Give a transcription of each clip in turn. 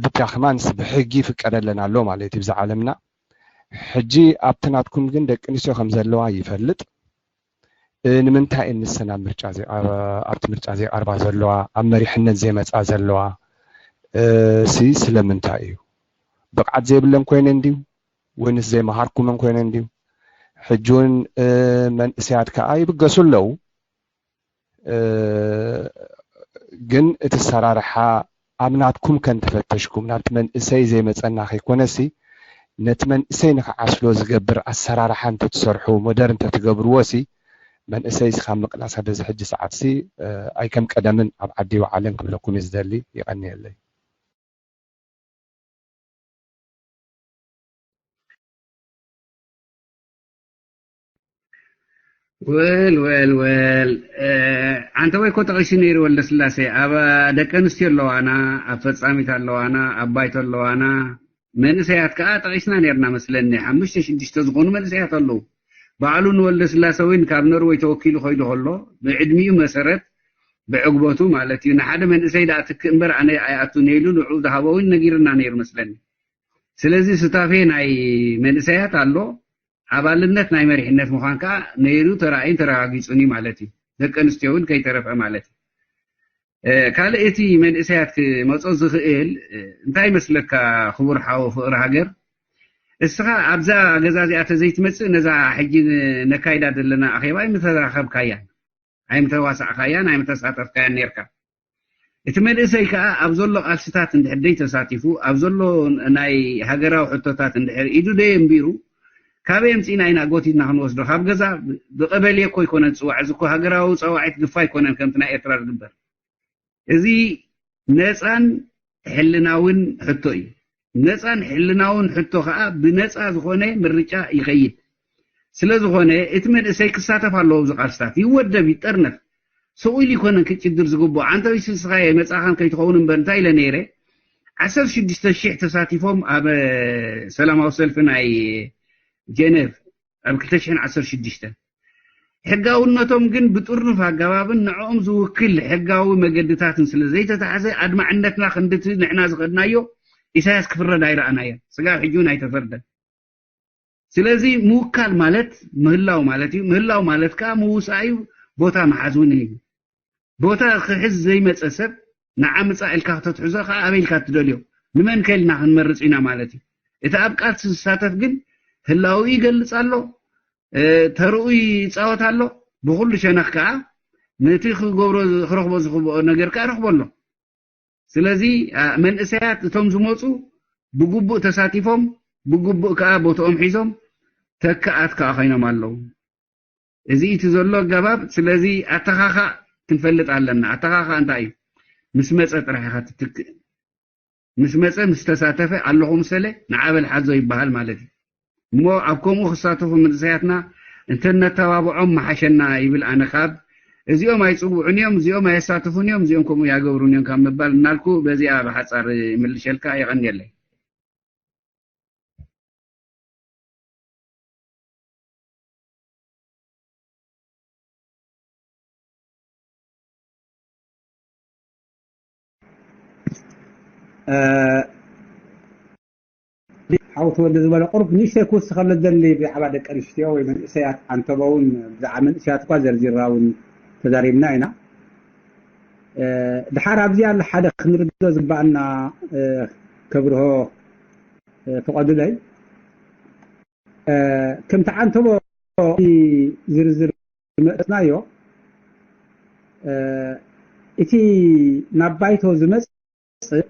ብቻ ከማንስ ብሕጊ ይፍቀደለን ኣሎ ማለት እዩ ብዛ ዓለምና። ሕጂ ኣብቲ ናትኩም ግን ደቂ ኣንስትዮ ከም ዘለዋ ይፈልጥ። ንምንታይ እየን ንሰን ኣብ ምርጫ ኣብቲ ምርጫ ዘይቀርባ ዘለዋ፣ ኣብ መሪሕነት ዘይመፃ ዘለዋ ሲ ስለምንታይ እዩ? ብቕዓት ዘይብለን ኮይነን ድዩ? ወይንስ ዘይመሃርኩመን ኮይነን ድዩ? ሕጂ እውን መንእሰያት ከዓ ይብገሱ ኣለዉ። ግን እቲ ኣሰራርሓ ኣብ ናትኩም ከ እንተፈተሽኩም፣ ናብቲ መንእሰይ ዘይመጸና ከይኮነሲ፣ ነቲ መንእሰይ ንኽዓስሎ ዝገብር ኣሰራርሓ እንተትሰርሑ፣ ሞደር እንተትገብርዎ ሲ፣ መንእሰይ ሲ ካብ ምቅላስ ኣብዚ ሕጂ ሰዓት ሲ ኣይከም ቀደምን ኣብ ዓዲ ይውዓልን ክብለኩም እየ ዝደሊ። ይቐንየለይ። ወል ወል ወል ዓንተወይ እኮ ጠቒሱ ነይሩ ወልደስላሴ። ኣብ ደቂ ኣንስትዮ ኣለዋና፣ ኣብ ፈጻሚት ኣለዋና፣ ኣብ ባይቶ ኣለዋና፣ መንእሰያት ከዓ ጠቒስና ነርና መስለኒ። ሓሙሽተ ሽዱሽተ ዝኾኑ መንእሰያት ኣለዉ። ባዕሉ ንወልደስላሰ እውን ካብ ኖርወይ ተወኪሉ ከይዱ ከሎ ብዕድሚኡ መሰረት ብዕግበቱ ማለት እዩ። ንሓደ መንእሰይ ደኣ ትክእ እምበር ኣነ ኣይኣቱን ኢሉ ንዕኡ ዝሃቦ እውን ነጊርና ነይሩ መስለኒ። ስለዚ ሱታፌ ናይ መንእሰያት ኣሎ፣ ኣባልነት ናይ መሪሕነት ምዃን ከዓ ነይሩ ተራእዩን ተረጋጊጹን እዩ ማለት እዩ። ደቂ ኣንስትዮ እውን ከይተረፈ ማለት እዩ። ካልእ እቲ መንእሰያት ክመጾ ዝኽእል እንታይ ይመስለካ ክቡር ሓው ፍቕሪ ሃገር? እስኻ ኣብዛ ገዛ እዚኣ ተዘይትመጽእ ነዛ ሕጂ ነካይዳ ዘለና ኣኼባ ኣይምተራኸብካያን። ኣይምተዋሳእካያን ኣይምተሳተፍካያን ነርካ። እቲ መንእሰይ ከኣ ኣብ ዘሎ ቃልስታት እንድሕር ደይ ተሳቲፉ ኣብ ዘሎ ናይ ሃገራዊ ሕቶታት እንድሕር ኢዱ ደይ ኣንቢሩ ካበይ ኣምጺእና ኢና ጎቲትና ክንወስዶ? ካብ ገዛ ብቀበሌ እኮ ኣይኮነን ዝጽዋዕ። እዚ እኮ ሃገራዊ ጸዋዒት ግፋ ኣይኮነን ከምቲ ናይ ኤርትራ ዝግበር። እዚ ነጻን ሕልናውን ሕቶ እዩ። ነጻን ሕልናውን ሕቶ ከኣ ብነጻ ዝኾነ ምርጫ ይኸይድ። ስለ ዝኾነ እቲ መንእሰይ ክሳተፍ ኣለዎ ኣብዚ ቃልስታት፣ ይወደብ፣ ይጠርነፍ። ስቕ ኢሉ ይኮነን ክጭድር ዝግብኦ። ዓንተቢስ ንስኻ እየ መጻኻን ከይትኸውን እምበር እንታይ ኢለ ነይረ? ዓሰርተ ሽዱሽተ ሺሕ ተሳቲፎም ኣብ ሰላማዊ ሰልፊ ናይ ጀነቭ ኣብ ክልተ ሽሕን ዓሰርተ ሽዱሽተን። ሕጋውነቶም ግን ብጥርኑፍ ኣገባብን ንዕኦም ዝውክል ሕጋዊ መገድታትን ስለ ዘይተታሕዘ ኣድማዕነትና ክንድቲ ንሕና ዝኸድናዮ ኢሳያስ ክፍረድ ኣይረኣናዮን። ስጋብ ሕጂ እውን ኣይተፈርደን። ስለዚ ምውካል ማለት ምህላው ማለት እዩ። ምህላው ማለት ከዓ ምውሳእ እዩ፣ ቦታ ምሓዝ እውን እዩ። ቦታ ክሕዝ ዘይመፀ ሰብ ንዓ ምፃእ ኢልካ ከተትሕዞ ከዓ ኣበይ ኢልካ ትደልዮ? ንመን ከ ኢልና ክንመርፅ ኢና ማለት እዩ። እቲ ኣብ ቃልሲ ዝሳተፍ ግን ህላዊ ይገልፅ ኣሎ፣ ተርኡ ይፃወት ኣሎ። ብኩሉ ሸነኽ ከዓ ነቲ ክገብሮ ክረኽቦ ዝኽብኦ ነገር ከዓ ረኽቦ ኣሎ። ስለዚ መንእሰያት እቶም ዝመፁ ብግቡእ ተሳቲፎም ብግቡእ ከዓ ቦትኦም ሒዞም ተክኣት ከዓ ኮይኖም ኣለዉ። እዚ እቲ ዘሎ ኣገባብ። ስለዚ ኣተኻኻእ ክንፈልጥ ኣለና። ኣተኻኻእ እንታይ እዩ? ምስ መፀ ጥራሕ ኢኻ ትትክእ። ምስ መፀ ምስ ተሳተፈ ኣለኹ ምሰለ ንዓ በል ሓዞ ይበሃል ማለት እዩ። እሞ ኣብ ከምኡ ክሳተፉ መንእሰያትና እንተነተባብዖም ምሓሸና ይብል ኣነ። ካብ እዚኦም ኣይፅውዑን እዮም፣ እዚኦም ኣየሳትፉን እዮም፣ እዚኦም ከምኡ ያገብሩን እዮም ካብ ምባል እናልኩ በዚኣ ብሓፃር ይምልሸልካ። የቐንየለይ። ሓው ተወልደ ዝበሎ ቁሩብ ንእሽተይ ክውስኸሉ ዝደሊ ብዛዕባ ደቂ ኣንስትዮ ወይ መንእሰያት ዓንተቦ እውን ብዛዕባ መንእሰያት እኳ ዘርዚርና እውን ተዛሪብና ኢና። ድሓር ኣብዚ ኣሎ ሓደ ክንርድኦ ዝግባኣና ከብርሆ ፍቐዱለይ። ከምቲ ዓንተቦ ዝርዝር ዝመፅናዮ እቲ ናብ ባይቶ ዝመፅእ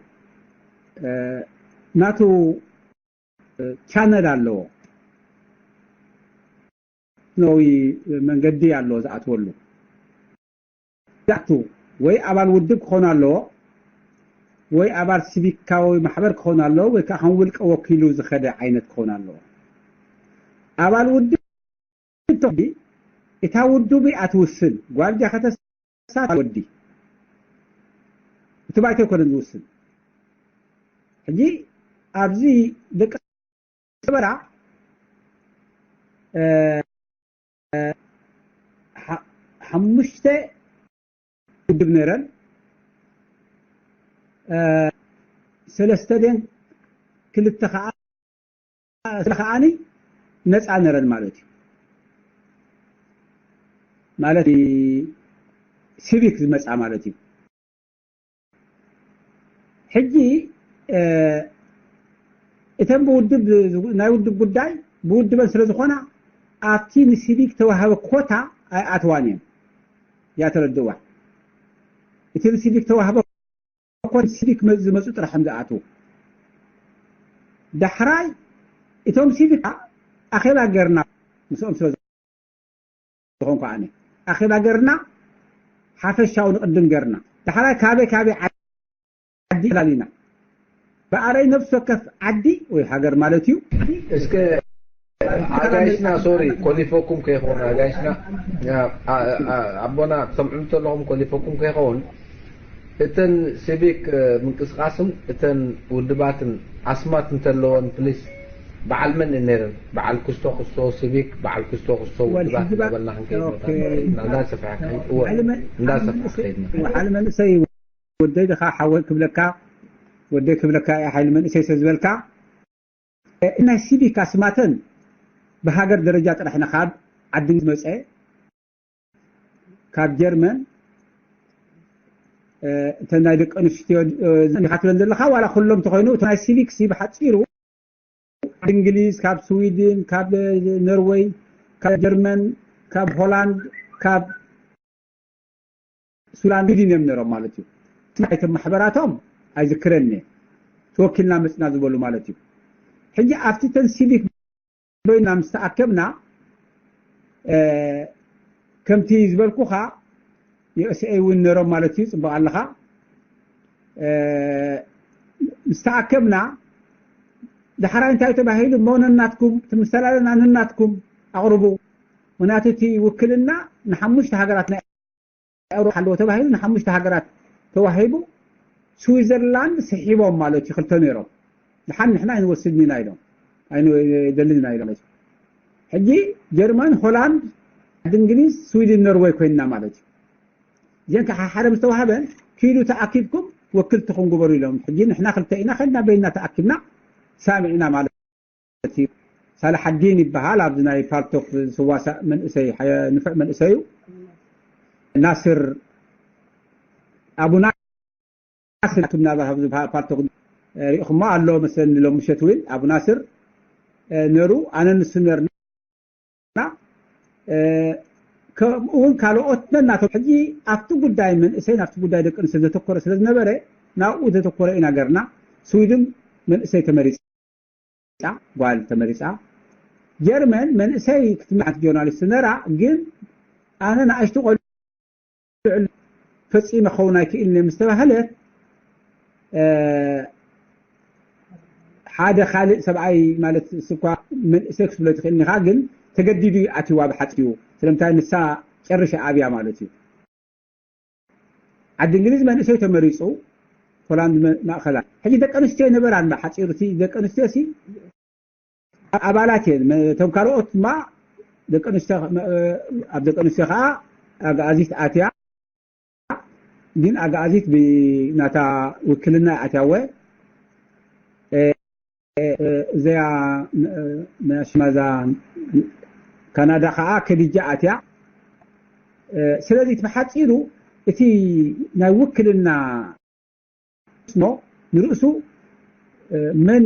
ናቱ ቻነል ኣለዎ። ኖዊ መንገዲ ኣለዎ ዝኣትወሉ። ዝኣቱ ወይ ኣባል ውድብ ክኾን ኣለዎ ወይ ኣባል ሲቪካዊ ማሕበር ክኾን ኣለዎ ወይ ከዓ ከም ውልቀ ወኪሉ ዝኸደ ዓይነት ክኾን ኣለዎ። ኣባል ውድብ እታ ውድብ እያ ትውስን። ጓል ድያ ከተሳትፍ ወዲ እቲ ባይቶ ኣይኮነን ዝውስን። ሕጂ ኣብዚ ደቂ ኣስመራ ሓሙሽተ ውድብ ነይረን። ሰለስተ ደን ክልተ ከዓ ከዓኒ ነፃ ነረን ማለት እዩ። ማለት ሲቪክ ዝመፃ ማለት እዩ። ሕጂ እተን ብውድብ ናይ ውድብ ጉዳይ ብውድበን ስለ ዝኾና ኣብቲ ንሲቪክ ተዋህበ ኮታ ኣይኣትዋን እዮም። ያተረድዋ እቲ ንሲቪክ ተዋህበ ኮታ ሲቪክ ዝመፁ ጥራሕ እዮም ዝኣትዉ። ዳሕራይ እቶም ሲቪክ ኣኼባ ገርና ምስኦም ስለ ዝኾንኩ ኣነ ኣኼባ ገርና ሓፈሻዊ ንቕድም ገርና ዳሕራይ ካበይ ካበይ ዓዲ ዕላል ኢና ብኣረይ ነፍሲ ወከፍ ዓዲ ወይ ሃገር ማለት እዩ። እስከ ኣጋይሽና ሶሪ ኮሊፈኩም ከይኸውን ኣጋይሽና ኣቦና ትሰምዑ እንተለኹም ኮሊፈኩም ከይኸውን እተን ሲቪክ ምንቅስቃስን እተን ውድባትን ኣስማት እንተለወን ፕሊስ በዓል መን እየን ነይረን? በዓል ክስቶ ክስቶ ሲቪክ በዓል ክስቶ ክስቶ ውድባት እናበልና ክንከይድ መታን ንኽእል ኢና። እንዳሰፍሐ ክኸይድ እወ እንዳሰፍሐ ክኸይድ ንኽእል። በዓል መንእሰይ ወደይ ድኻ ሓወይ ክብለካ ወደይ ክብለካ እየ ሓይሊ መንእሰይ ስለ ዝበልካ ናይ ሲቪክ ኣስማተን ብሃገር ደረጃ ጥራሕ ኢና ካብ ዓዲ እንግሊዝ መፀ ካብ ጀርመን እተን ናይ ደቂ ኣንስትዮ ኢኻ ትብለን ዘለኻ ዋላ ኩሎም ተኾይኑ እቲ ናይ ሲቪክ ሲ ብሓፂሩ ካብ እንግሊዝ ካብ ስዊድን ካብ ኖርወይ ካብ ጀርመን ካብ ሆላንድ ካብ ሱላን ስዊድን እዮም ነሮም ማለት እዩ። ናይቶም ማሕበራቶም ኣይዝክረን እየ ተወኪልና መፅና ዝበሉ ማለት እዩ። ሕጂ ኣብቲ ተን ሲቪክ ኮይና ምስ ተኣከብና ከምቲ ዝበልኩኻ ዩኤስኤ እውን ነሮም ማለት እዩ። ፅቡቕ ኣለኻ። ምስ ተኣከብና ዳሕራይ እንታይ ተባሂሉ እሞ ነናትኩም እቲ ምስተላለና ነናትኩም ኣቕርቡ። ምክንያቱ እቲ ውክልና ንሓሙሽተ ሃገራት ናይ ኤውሮፓ ኣለዎ ተባሂሉ ንሓሙሽተ ሃገራት ተዋሂቡ ስዊዘርላንድ ስሒቦም ማለት እዩ ክልተ ነይሮም ድሓን ንሕና ኣይንወስድን ኢና ኢሎም ኣይንደልን ኢና ኢሎም ሕጂ ጀርመን ሆላንድ ዓዲ እንግሊዝ ስዊድን ኖርወይ ኮይንና ማለት እዩ እዚአን ከዓ ሓደ ምስ ተዋህበን ኪዱ ተኣኪብኩም ወክልትኹም ግበሩ ኢሎም ሕጂ ንሕና ክልተ ኢና ከድና በይና ተኣኪብና ሳሚዕና ማለት እዩ ሳላሓዲን ይበሃል ኣብዚ ናይ ፓልቶክ ዝዋሳእ መንእሰይ ንፍዕ መንእሰይ እዩ ናስር ኣቡ ናስር ናቱ ናባር ኣብዚ ፓልቶክ ሪእኹሞ ኣሎ መሰለኒ ሎም ምሸት እውን ኣቡ ናስር ነሩ ኣነ ንሱ ነርና ከምኡ እውን ካልኦት ነናቶም ሕጂ ኣብቲ ጉዳይ መንእሰይ ናብቲ ጉዳይ ደቂ ኣንስትዮ ዘተኮረ ስለ ዝነበረ ናብኡ ዘተኮረ ኢና ገርና ስዊድን መንእሰይ ተመሪፃ ጓል ተመሪፃ ጀርመን መንእሰይ ክትምዓት ጆርናሊስት ነራ ግን ኣነ ንኣሽቱ ቆልዑ ፈፂመ ክኸውን ኣይክእልን ምስ ተባህለት ሓደ ካልእ ሰብኣይ ማለት ስኳ መንእሰይ ክትብሎ ትኽእል ኢኻ ግን ተገዲዱ ኣትዋ ብሓፂሩ ስለምንታይ ንሳ ጨርሻ ኣብያ ማለት እዩ ዓዲ እንግሊዝ መንእሰይ ተመሪፁ ሆላንድ ማእኸላ ሕጂ ደቂ ኣንስትዮ ይነበራን ሓፂሩ እቲ ደቂ ኣንስትዮ ሲ ኣባላት እየን እቶም ካልኦት ድማ ደቂ ኣንስትዮ ኣብ ደቂ ኣንስትዮ ከዓ ኣግኣዚት ኣትያ ግን ኣግኣዚት ብናታ ውክልና ኣትያወ እዚኣ ሽማዛ ካናዳ ከዓ ከዲጃ ኣትያ ስለዚ ብሓፂሩ እቲ ናይ ውክልና ስሞ ንርእሱ መን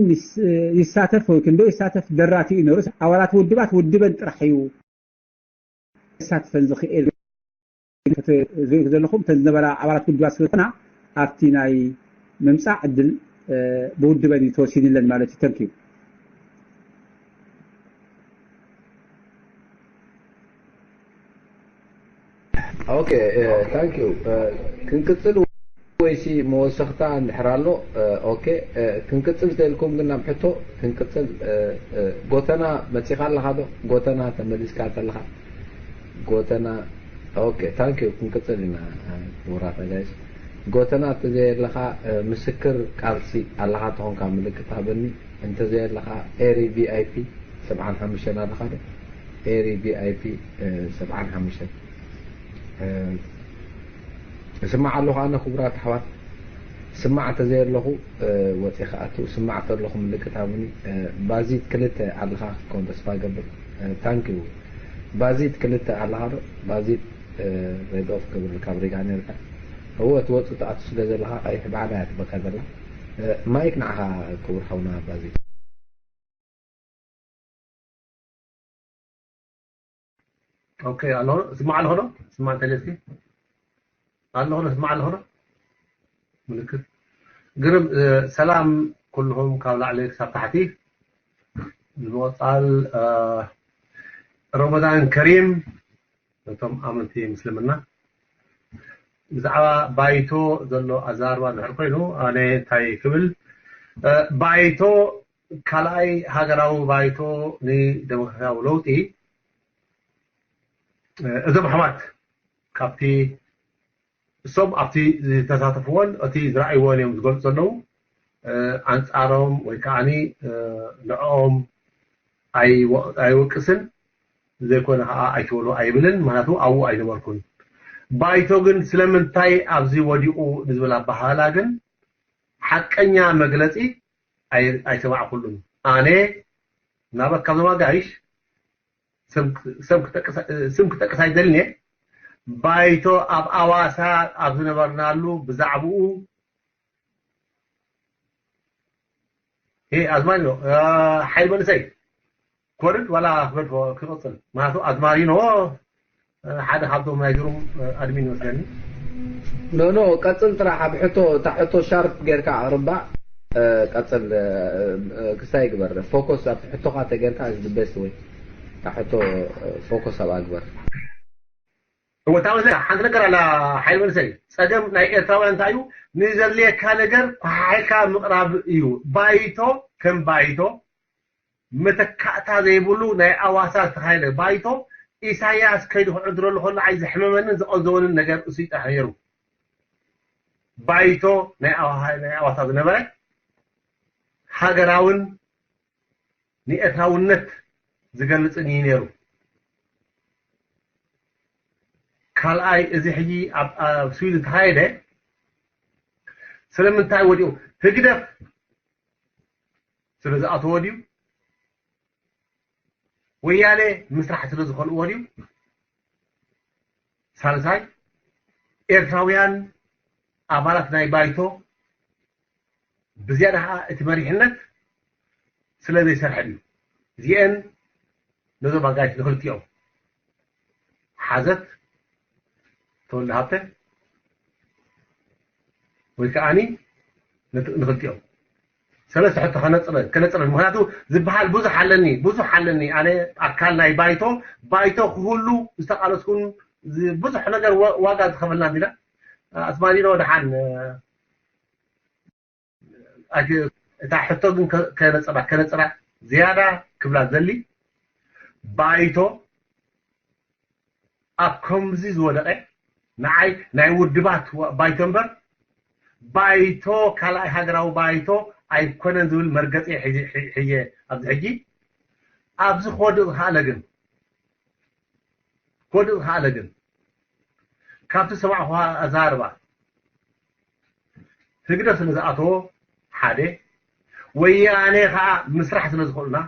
ይሳተፍ ወይ ክንዶ ይሳተፍ ደራቲ እዩ ንርእሱ ኣባላት ውድባት ውድበን ጥራሕ እዩ ይሳተፈን ዝኽእል ሪኦ ዘለኹም እተን ዝነበራ ኣባላት ውድባት ስለዝኾና ኣብቲ ናይ ምምፃእ ዕድል ብውድበን እዩ ተወሲንለን ማለት እዩ ተንኪዩ ኦኬ ታንክ ዩ ክንቅፅል ወይሲ መወሰኽታ እንድሕር ኣሎ ኦኬ ክንቅፅል ተልኩም ግን ናብ ሕቶ ክንቅፅል ጎተና መፂኻ ኣለኻ ዶ ጎተና ተመሊስካ ተለኻ ጎተና ኦኬ ታንክ ዩ ክንቅፅል ኢና ክቡራት ኣጋይሽ ጎተና ተዘየለኻ ምስክር ቃልሲ ኣለኻ ተኾንካ ምልክት ሃበኒ እንተዘየለኻ ኤሪ ቪኣይፒ ሰብዓን ሓሙሽተን ኣለኻ ዶ ኤሪ ቪኣይፒ ሰብዓን ሓሙሽተን እስማዕ ኣለኹ ኣነ ክቡራት ኣሕዋት ስማዕ እንተዘየለኹ፣ እ፣ ወፂ ክኣቱ፣ ስማዕ እንተለኹ ምልክት ሃቡኒ። እ፣ ባዚት ክልተ ኣለኻ ክትከውን ተስፋ ገብር። እ፣ ታንኪዩ። ባዚት ክልተ ኣለኻ ዶ? ባዚት፣ እ፣ ሬድ ኦፍ ክብል ካብ ሪጋ ነርካ። እወ፣ ትወፁ ትኣቱ ስለ ዘለኻ ቀይሕ ባዕላ እያ ትበካ ዘላ። እ፣ ማይክ ንዓኻ ክቡር ሓውና ባዚት። ኦኬ፣ ኣሎ ስማዕ ኣለኹ ዶ? ስማዕ እንተለስኪ። ኣለኹ ዶ? ስማዕ ኣለኹ ዶ? ምልክት። ግርም፣ እ፣ ሰላም ኩልኹም ካብ ላዕሊ ክሳብ ታሕቲ። ንምቕጻል፣ እ፣ ረመዳን ከሪም ነቶም ኣመንቲ ምስልምና። ብዛዕባ ባይቶ ዘሎ ኣዛርባ ድሕር ኮይኑ፣ ኣነ እንታይ ክብል፣ እ፣ ባይቶ ካልኣይ ሃገራዊ ባይቶ ንደሞክራሲያዊ ለውጢ፣ እ፣ እዞም ኣሕዋት ካብቲ እሶም ኣብቲ ዝተሳተፍዎን እቲ ዝረኣይዎን እዮም ዝገልጹ ዘለዉ። እ፣ ኣንጻሮም ወይ ከዓኒ፣ እ፣ ንዕኦም ኣይወ-፣ ኣይወቅስን፣ ዘይኮነ ከዓ ኣይትበሉ ኣይብልን፣ ምክንያቱ ኣብኡ ኣይነበርኩን። ባይቶ ግን ስለምንታይ ኣብዚ ወዲቑ ንዝብል ኣበሃህላ ግን ሓቀኛ መግለጺ ኣይ-፣ ኣይሰማዕኩሉን። ኣነ ናበት ካብዞም ኣጋይሽ ስም፣ ስም ክጠቅስ፣ ስም ክጠቅስ ኣይደልን እየ። ባይቶ ኣብ ኣዋሳ ኣብ ዝነበርናሉ ብዛዕባኡ፣ ሄ ኣዝማሪኖ፣ እ፣ ሓይል መንእሰይ፣ ኮርድ ዋላ ክገድፎ ክቕጽል? ምክንያቱ ኣዝማሪኖ፣ እ፣ ሓደ ካብቶም ናይ ዙሩም፣ እ፣ ኣድሚን ይመስለኒ። ኖ፣ ኖ፣ ቀጽል ጥራሕ ኣብ ሕቶ፣ እታ ሕቶ ሻርፕ ጌርካ ኣቕርባ። እ፣ ቀጽል፣ እ፣ እ፣ ክስታይ ግበር። ፎከስ ኣብ ሕቶኻ ተጌርካ is the best way። እታ ሕቶ፣ እ፣ ፎከስ ኣብኣ ግበር። እወ፣ እታ መስለካ ሓንቲ ነገር ኣላ፣ ሓይል መንእሰይ። ጸገም ናይ ኤርትራውያን እንታይ እዩ? ንዘድልየካ ነገር ኳሓሒልካ ምቕራብ እዩ። ባይቶ ከም ባይቶ መተካእታ ዘይብሉ ናይ ኣዋሳ ዝተኻየደ ባይቶ፣ ኢሳያስ ከይዱ ክዕድረሉ ከሎ ኣይ ዘሕመመንን ዘቐዘወንን ነገር እሱ እዩ ጥራሕ ነይሩ። ባይቶ ናይ ኣዋ-፣ ናይ ኣዋሳ ዝነበረ ሃገራውን ንኤርትራውነት ዝገልጽን እዩ ነይሩ። ካልኣይ፣ እዚ ሕጂ ኣብ፣ ኣብ ስዊድን ተኻየደ፣ ስለምንታይ ወዲቑ? ህግደፍ ስለ ዝኣተዎ ድዩ? ወያኔ ምስራሕ ስለ ዝኸልእዎ ድዩ? ሳልሳይ፣ ኤርትራውያን ኣባላት ናይ ባይቶ ብዝያዳ ኸዓ እቲ መሪሕነት ስለ ዘይሰርሐ ድዩ? እዚአን ነዞም ኣጋይሽ ንኽልቲኦም ሓዘት ተወልደ ሃብተ ወይ ከዓኒ ነት-፣ ንኽልቲኦም ሰለስተ ሕቶ ከነጽረ-፣ ከነጽረ። ምኽንያቱ ዝበሃል ብዙሕ ኣለኒ፣ ብዙሕ ኣለኒ። ኣነ ኣካል ናይ ባይቶ፣ ባይቶ ክህሉ ዝተቓለስኩን ዝ-፣ ብዙሕ ነገር ወ-፣ ዋጋ ዝኸፈልና እንዲና። ኣስማሪኖ ደሓን፣ እ፣ ኣክ-፣ እታ ሕቶ ግን ከ-፣ ከነጽራ፣ ከነጽራ ዝያዳ ክብላ ዘሊ ባይቶ ኣብ ከምዚ ዝወደቐ ንዓይ ናይ ውድባት ዋ-፣ ባይቶ እምበር ባይቶ ካልኣይ ሃገራዊ ባይቶ ኣይኮነን ዝብል መርገጺ ሒዚ-፣ ሒ-፣ ሒየ ኣብዚ ሕጂ ኣብዚ ክወድቕ ዝኸኣለ ግን ክወድቕ ዝኸኣለ ግን ካብቲ ዝሰማዕኹዋ ኣዛርባ ህግደፍ ስለ ዝኣተዎ ሓደ፣ ወያኔ ኸዓ ምስራሕ ስለ ዝኽእሉና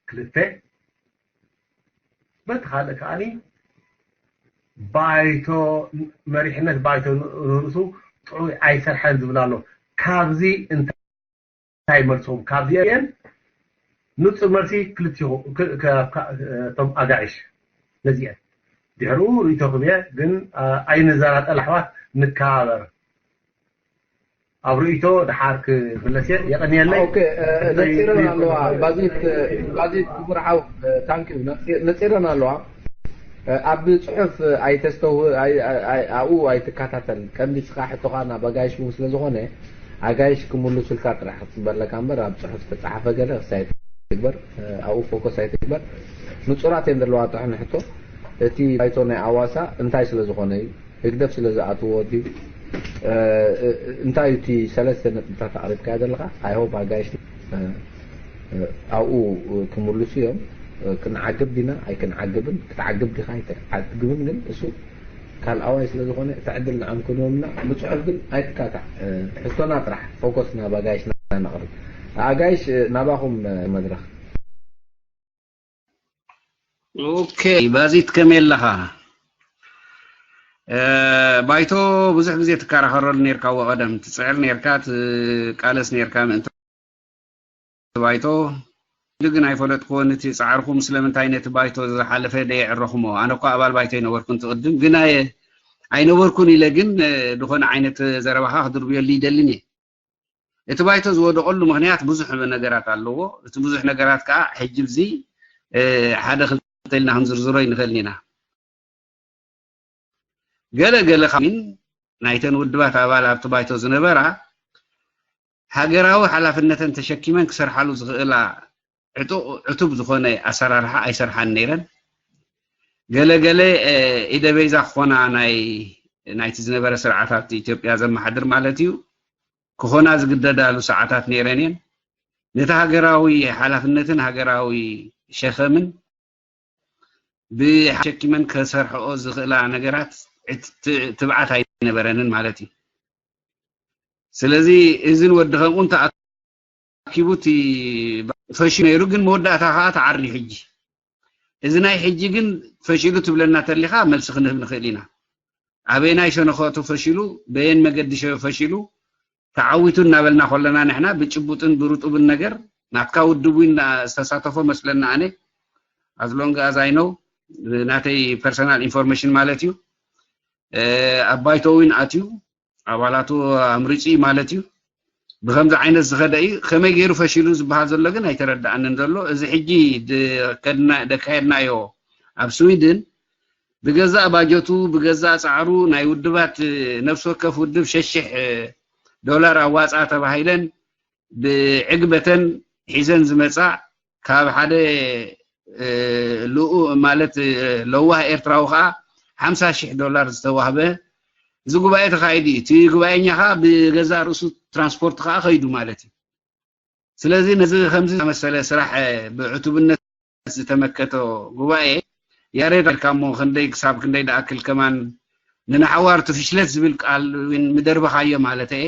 ክልተ፣ በቲ ካልእ ከዓኒ ባይቶ መሪሕነት ባይቶ ንርእሱ ጥዑይ ኣይሰርሐን ዝብል ኣሎ። ካብዚ እንታይ እንታይ መልስኹም? ካብዚአን ንጹር መልሲ ክልቲኹ-፣ ክ-፣ ክ-፣ ክ-፣ እቶም ኣጋይሽ ነዚአን። ድሕሪኡ ርእይቶኹም እየ፣ ግን፣ ኣ-፣ ኣይንዘናጠል ኣሕዋት፣ ንከባበር። ኣብ ርእይቶ ደሓር ክምለስ እየ። የቐንየለይ። ኦኬ፣ እ፣ ነጺረን ኣለዋ። ባዚት፣ ባዚት ክቡር ሓው፣ እ፣ ታንክ ዩ። ነጺ-፣ ነጺረን ኣለዋ። ኣብ ጽሑፍ ኣይተስተው-፣ ኣይ-፣ ኣይ-፣ ኣይ-፣ ኣብኡ ኣይትከታተል። ቀንዲ ንስኻ ሕቶኻ ናብ ኣጋይሽ እውን ስለ ዝኾነ፣ ኣጋይሽ ክምልሱልካ ጥራሕ ክትጽበ ኣለካ እምበር፣ ኣብ ጽሑፍ ዝተጻሓፈ ገለ ክሳይ ኣይትግበር፣ ኣብኡ ፎከስ ኣይትግበር። ንጹራት እየን ዘለዋ ጥሕኒ ሕቶ። እቲ ባይቶ ናይ ኣዋሳ እንታይ ስለ ዝኾነ እዩ? ህግደፍ ስለ ዝኣትዎ ድዩ? እ፣ እ፣ እንታይ እዩ እቲ ሰለስተ ነጥብታት ኣቕሪብካዮ ዘለኻ? I hope ኣጋይሽ፣ እ፣ እ፣ ኣብኡ ክምልሱ እዮም። እ፣ ክንዓግብ ዲና ኣይክንዓግብን፣ ክትዓግብ ዲኻ ኣይትዓግብን፣ ግን እሱ ካልኣዋይ ስለ ዝኾነ እቲ ዕድል ንዓም ክንህቦም ኢና። ብጽሑፍ ግን ኣይትካታዕ። ሕቶና ጥራሕ ፎከስ ናብ ኣጋይሽና ነቕርብ። ኣጋይሽ ናባኹም መድረኽ። ኦኬ ባዚት ከመይ ኣለኻ? ባይቶ ብዙሕ ግዜ ትከራኸረሉ ኔርካ፣ ወቐደም ትፅዕር ኔርካ፣ ትቃለስ ኔርካ ምእንቲ ባይቶ። ግን ኣይፈለጥኩዎን እቲ ፃዕርኹም ስለምንታይ ነቲ ባይቶ ዝሓለፈ ደየዕረኹሞ። ኣነ እኳ ኣባል ባይቶ ኣይነበርኩን ትቕድም፣ ግን ኣይነበርኩን ኢለ ግን ዝኾነ ዓይነት ዘረባኻ ክድርብየሉ ይደልን እየ። እቲ ባይቶ ዝወደቐሉ ምኽንያት ብዙሕ ነገራት ኣለዎ። እቲ ብዙሕ ነገራት ከዓ ሕጂ ብዚ ሓደ ክልተ ኢልና ክንዝርዝሮ ይንኽእል ኢና። ገለ ገለ ካብን ናይተን ውድባት ኣባል ኣብቲ ባይቶ ዝነበራ ሃገራዊ ሓላፍነተን ተሸኪመን ክሰርሓሉ ዝኽእላ ዕጡቕ ዕቱብ ዝኾነ ኣሰራርሓ ኣይሰርሓን ነይረን። ገለ ገለ ኢደ በይዛ ክኾና ናይ ናይቲ ዝነበረ ስርዓት ኣብቲ ኢትዮጵያ ዘመሓድር ማለት እዩ ክኾና ዝግደዳሉ ሰዓታት ነይረን እየን። ነቲ ሃገራዊ ሓላፍነትን ሃገራዊ ሸኸምን ብሓሸኪመን ከሰርሕኦ ዝኽእላ ነገራት ትብዓት ኣይነበረንን ማለት እዩ። ስለዚ እዝን ወዲ ከምኡን ተኣኪቡ እቲ ፈሽሉ ነይሩ፣ ግን መወዳእታ ከዓ ተዓርዩ ሕጂ። እዚ ናይ ሕጂ ግን ፈሽሉ ትብለና ተሊኻ መልሲ ክንህብ ንኽእል ኢና። ኣበየናይ ሸነኸቱ ፈሽሉ፣ በየን መገዲ ፈሽሉ፣ ተዓዊቱ እናበልና ከለና ንሕና ብጭቡጥን ብርጡብን ነገር ናትካ ውድብ እውን ዝተሳተፎ መስለና ኣነ ኣዝሎንግ ኣዛይነው ናተይ ፐርሰናል ኢንፎርሜሽን ማለት እዩ ኣብ ባይቶ እውን ኣትዩ ኣባላቱ ኣምሪፂ ማለት እዩ ብከምዚ ዓይነት ዝኸደ እዩ ከመይ ገይሩ ፈሽሉ ዝበሃል ዘሎ ግን ኣይተረዳኣንን ዘሎ እዚ ሕጂ ደካየድናዮ ኣብ ስዊድን ብገዛእ ባጀቱ ብገዛእ ፃዕሩ ናይ ውድባት ነፍሲ ወከፍ ውድብ ሸሽሕ ዶላር ኣዋፃ ተባሂለን ብዕግበተን ሒዘን ዝመፃ ካብ ሓደ ልኡ ማለት ለዋህ ኤርትራዊ ከዓ ሓምሳ ሽሕ ዶላር ዝተዋህበ እዚ ጉባኤ ተኻይዱ እዩ። እቲ ጉባኤኛ ከዓ ብገዛእ ርእሱ ትራንስፖርት ከዓ ከይዱ ማለት እዩ። ስለዚ ነዚ ከምዚ ዝኣመሰለ ስራሕ ብዕቱብነት ዝተመከቶ ጉባኤ ያሬድ ኣልካሞ ክንደይ ክሳብ ክንደይ ደኣክል ከማን ንንሓዋር እቲ ፍሽለት ዝብል ቃል እውን ምደርበኻዮ ማለት እየ።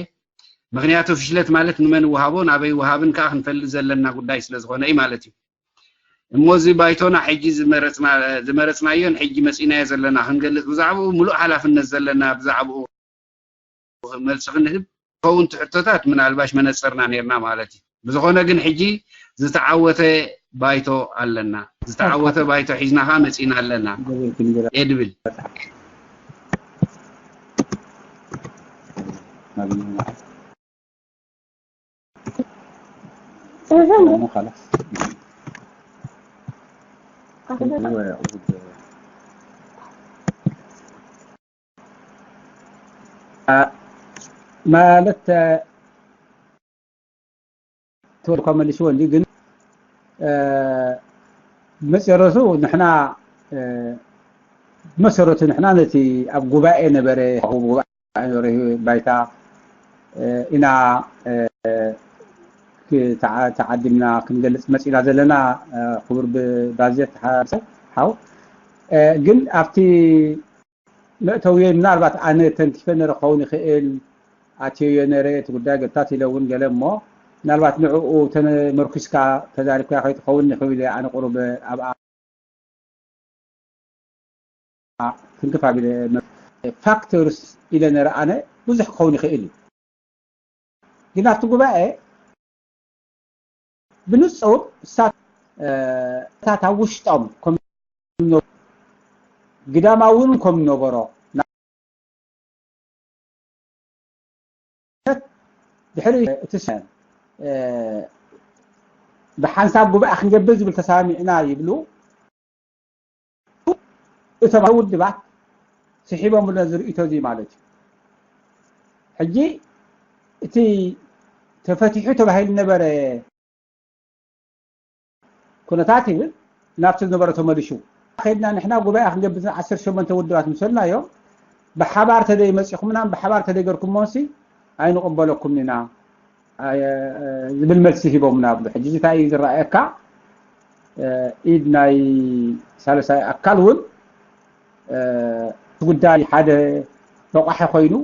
ምክንያቱ ፍሽለት ማለት ንመን ይወሃቦ ናበይ ይወሃብን ከዓ ክንፈልጥ ዘለና ጉዳይ ስለ ዝኾነ እዩ ማለት እዩ። እሞ እዚ ባይቶና ሕጂ ዝመረፅናዮን ሕጂ መፂናዮ ዘለና ክንገልፅ ብዛዕባኡ ሙሉእ ሓላፍነት ዘለና ብዛዕባኡ መልሲ ክንህብ ከውን ትሕቶታት ምናልባሽ መነፅርና ነርና ማለት እዩ ብዝኾነ ግን ሕጂ ዝተዓወተ ባይቶ ኣለና ዝተዓወተ ባይቶ ሒዝናኻ መፂና ኣለና ኤድብል ማለት ተወልኳ መሊስዎ እንዲ ግን መሰረቱ ንሕና መሰረቱ ንሕና ነቲ ኣብ ጉባኤ ነበረ ጉባኤ ባይታ ኢና ተዓዲምና ክንገልፅ መፂና ዘለና ክቡር ባዜት ሓው ግን ኣብቲ መእተውየይ ምናልባት ኣነ ተንኪፈ ነረ ክኸውን ይኽእል ኣትየዮ ነረ እቲ ጉዳይ ገታት ኢለ እውን ገለ እሞ ምናልባት ንዕኡ ተመርኩስካ ተዛሪብካ ከይትኸውን ይኽእል እየ ኣነ ቁሩብ ኣብኣ ትንክፍ ኣቢለ ፋክተርስ ኢለ ነረ ኣነ ብዙሕ ክኸውን ይኽእል እዩ ግን ኣብቲ ጉባኤ ብንጹር እሳታት ኣብ ውሽጦም ግዳማዊ እውን ከም ነበሮ ድሕሪ እቲ ብሓንሳብ ጉባኤ ክንገብር ዝብል ተሰማሚዕና ይብሉ እቶም ውድባት ስሒቦምሉ ነዚ ርእይቶ እዚ ማለት እዩ ሕጂ እቲ ተፈቲሑ ተባሂሉ ነበረ ኩነታት ይብል ናብቲ ዝነበረ ተመሊሹ ከድና ንሕና ጉባኤ ክንገብር ዓሰርተ ሸሞንተ ውድባት ምሰልና እዮም ብሓባር ተደይ መፂኹምና ብሓባር ተደይ ገርኩሞንሲ ኣይንቕበለኩም ኢና ዝብል መልሲ ሂቦምና ብሎ ሕጂ እንታይ እዩ ዝረኣየካ ኢድ ናይ ሳልሳይ ኣካል እውን እቲ ጉዳይ ሓደ ረቋሒ ኮይኑ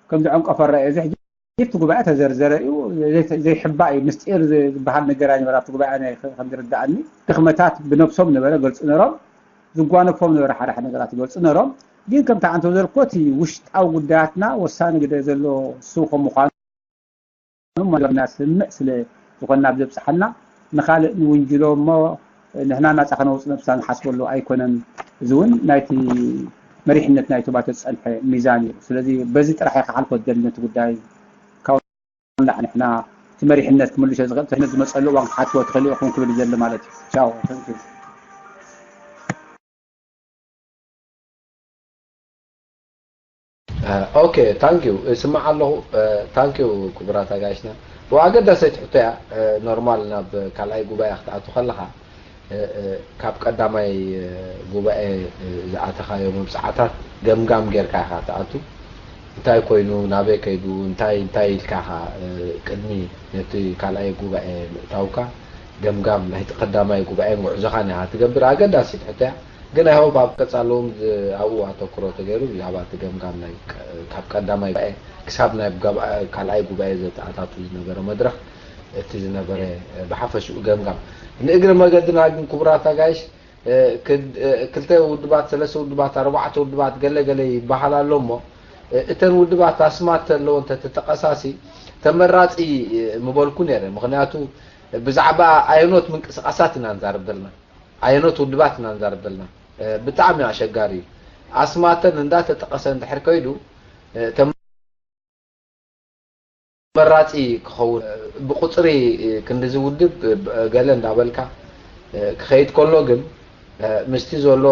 ከም ዝዕንቀፈ ረአ። እዚ ሕጂ እቲ ጉባኤ ተዘርዘረ እዩ፣ ዘይተ- ዘይሕባእ እዩ፣ ምስጢር ዝ- ዝበሃል ነገር ኣይነበረ ኣብቲ ጉባኤ። ናይ ከ- ከም ዝርዳእኒ ድኽመታት ብነብሶም ነበረ ገልጹ ነሮም፣ ዝጓነፎም ነበረ ሓደ ሓደ ነገራት ይገልጹ ነሮም። ግን ከምቲ ኣንተ ዘልኮ እቲ ውሽጣዊ ጉዳያትና ወሳኒ ግደ ዘሎ እሱ ከም ምዃኑ ማለት ስምዕ ስለ ዝኾንና ኣብ ዘብጽሓና ንኻልእ ንውንጅሎ እሞ ንሕና ናጻ ከነውጽእ ነብስና ንሓስበሉ ኣይኮነን። እዚ እውን ናይቲ መሪሕነት ናይቲ ባቶ ዝጸንሐ ሚዛን እዩ። ስለዚ በዚ ጥራሕ እየ ክሓልፎ ዝደሊ ነቲ ጉዳይ። ካብኡ ንላዕሊ ንሕና እቲ መሪሕነት ክምልሾ ዝኽእል፣ እቲ ዝመጸሉ እዋን ክትሓትዎ ትኽእሉ ኢኹም ክብል ይደሊ ማለት እዩ። ቻው፣ thank you። ኦኬ፣ ታንኪዩ። እስማዕ ኣለኹ። ታንኪዩ ክቡራት ኣጋይሽና። ብኣገዳሰይ ትሕቶ እያ። ኖርማል ናብ ካልኣይ ጉባኤ ክትኣቱ ከለኻ፣ ካብ ቀዳማይ ጉባኤ ዝኣተኻዮ መብፅዓታት ገምጋም ጌርካ ኢኻ ትኣቱ። እንታይ ኮይኑ፣ ናበይ ከይዱ፣ እንታይ እንታይ ኢልካ ኢኻ ቅድሚ ነቲ ካልኣይ ጉባኤ ምእታውካ ገምጋም ናይቲ ቀዳማይ ጉባኤን ጉዕዞኻን ኢኻ ትገብር። ኣገዳሲት ሕቶ እያ። ግን ኣይሆፕ ኣብ ቀፃሊ እውን ዝ- ኣብኡ ኣተኩሮ ተገይሩ ብዛዕባ እቲ ገምጋም ናይ ቅ- ካብ ቀዳማይ ጉባኤ ክሳብ ናይ ጋብ- ካልኣይ ጉባኤ ዘተኣታቱ ዝነበረ መድረኽ እቲ ዝነበረ እ፣ ብሓፈሽኡ ገምጋም ንእግሪ መገድና ግን ክቡራት ኣጋይሽ እ፣ ክድ- እ፣ ክልተ ውድባት ሰለስተ ውድባት ኣርባዕተ ውድባት ገለ ገለ ይበሃል ኣሎ እሞ እ፣ እተን ውድባት ኣስማት ተለዎ እንተተጠቐሳሲ ተመራፂ እ፣ ምበልኩ ነይረ። ምክንያቱ ብዛዕባ ኣየኖት ምንቅስቃሳት ኢና ንዛረብ ዘለና። ኣየኖት ውድባት ኢና ንዛረብ ዘለና? ብጣዕሚ ኣሸጋሪ እዩ። ኣስማተን እንዳተጠቐሰ እንድሕር ከይዱ ተመራፂ ክኸውን ብቁፅሪ ክንድዚ ውድብ ገለ እንዳበልካ ክኸይድ ከሎ ግን ምስቲ ዘሎ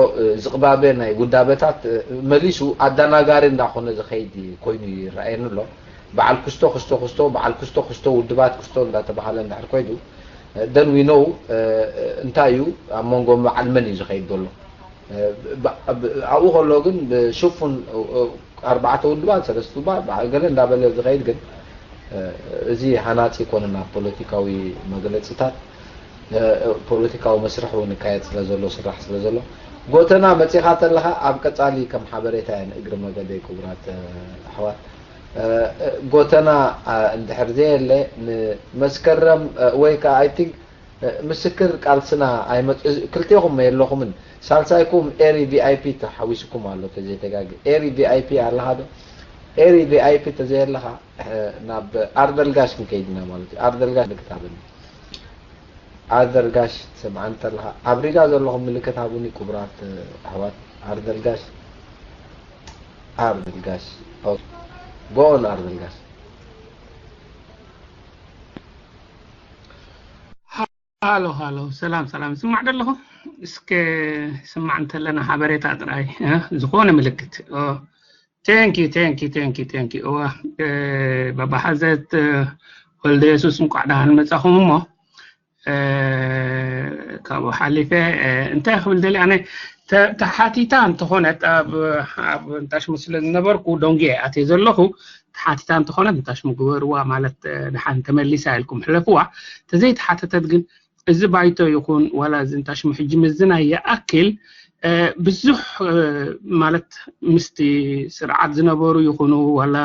ዝቕባበ ናይ ውዳበታት መሊሱ ኣደናጋሪ እንዳኾነ ዝኸይድ ኮይኑ ይረኣየኒ ኣሎ። በዓል ክስቶ ክስቶ ክስቶ በዓል ክስቶ ክስቶ ውድባት ክስቶ እንዳተባሃለ እንድሕር ኮይኑ then we know እንታይ እዩ ኣብ መንጎ በዓል መን እዩ ዝኸይድ ዘሎ። ኣብኡ ከሎ ግን ብሽፉን ኣርባዕተ ውድባት ሰለስተ ውድባት በዓል ገለ እንዳበለ ዝኸይድ ግን እዚ ሃናፂ ይኮነና። ፖለቲካዊ መግለፅታት ፖለቲካዊ መስርሕ እውን ይካየድ ስለ ዘሎ ስራሕ ስለ ዘሎ ጎተና መፂኻ ተለኻ ኣብ ቀፃሊ ከም ሓበሬታ እየ ንእግሪ መገደይ ክቡራት ኣሕዋት ጎተና እንድሕር ዘየለ ንመስከረም ወይ ከዓ I think ምስክር ቃልስና ኣይመፅ ክልቴኹም የለኹምን ሳልሳይኩም ኤሪ ቪኣይፒ ተሓዊስኩም ኣሎ ተዘይተጋግ ኤሪ ቪኣይፒ ኣለኻ ዶ ኤሪ ቪኣይፒ ተዘየለኻ ናብ ኣርደልጋሽ ክንከይድ ኢና ማለት እዩ ኣርደልጋሽ ምልክት ሃበኒ ኣርደልጋሽ ትሰምዓኒ ተለኻ ኣብ ሪጋ ዘለኹም ምልክት ሃቡኒ ክቡራት ኣሕዋት ኣርደልጋሽ ኣርደልጋሽ ጎን ኣርደልጋሽ ሃሎ ሃሎ ሰላም ሰላም ይስማዕ ዶ ኣለኹ እስከ ይስማዕ እንተለና ሓበሬታ ጥራይ ዝኾነ ምልክት thank you thank you thank you thank you እዋ ባባ ሓዘት ወልደ የሱስ እንኳዕ ደሓን መጻኹም እሞ ካብኡ ሓሊፈ እንታይ ክብል ደሊ ኣነ ተሓቲታ እንተኾነት ኣብ እንታሽሙ ስለ ዝነበርኩ ደንጉየ ኣትየ ዘለኹ ተሓቲታ እንተኾነት እንታሽሙ ግበርዋ ማለት ደሓን ተመሊሳ ኢልኩም ሕለፍዋ ተዘይተሓተተት ግን እዚ ባይቶ ይኹን ዋላ እዚ እንታሽሙ ሕጂ ምዝናይ ይኣክል ብዙሕ ማለት ምስቲ ስርዓት ዝነበሩ ይኹኑ ዋላ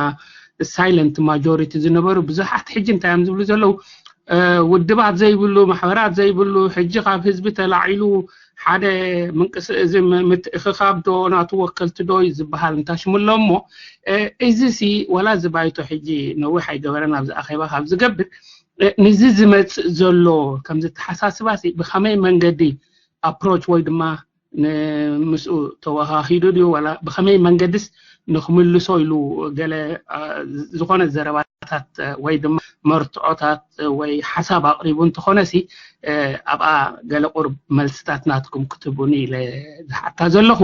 silent majority ዝነበሩ ብዙሓት ሕጂ እንታይ እዮም ዝብሉ ዘለዉ ውድባት ዘይብሉ ማሕበራት ዘይብሉ ሕጂ ካብ ህዝቢ ተላዒሉ ሓደ ምንቅስ እዚ ምትእኽኻብ ዶ ናቱ ወከልቲ ዶ ዝበሃል እንታሽሙ ኣሎ እሞ እዚ ሲ ዋላ እዚ ባይቶ ሕጂ ነዊሕ ኣይገበረን ኣብዚ ኣኼባ ካብ ዝገብር ንዚ ዝመፅእ ዘሎ ከም ዝተሓሳስባ ብኸመይ መንገዲ approach ወይ ድማ ምስኡ ተወሃሂዱ ድዩ ዋላ ብኸመይ መንገድስ ንክምልሶ ኢሉ ገለ ዝኾነ ዘረባታት ወይ ድማ መርትዖታት ወይ ሓሳብ ኣቕሪቡ እንተኾነ ሲ ኣብኣ ገለ ቁርብ መልስታት ናትኩም ክትቡኒ ኢለ ዝሓታ ዘለኹ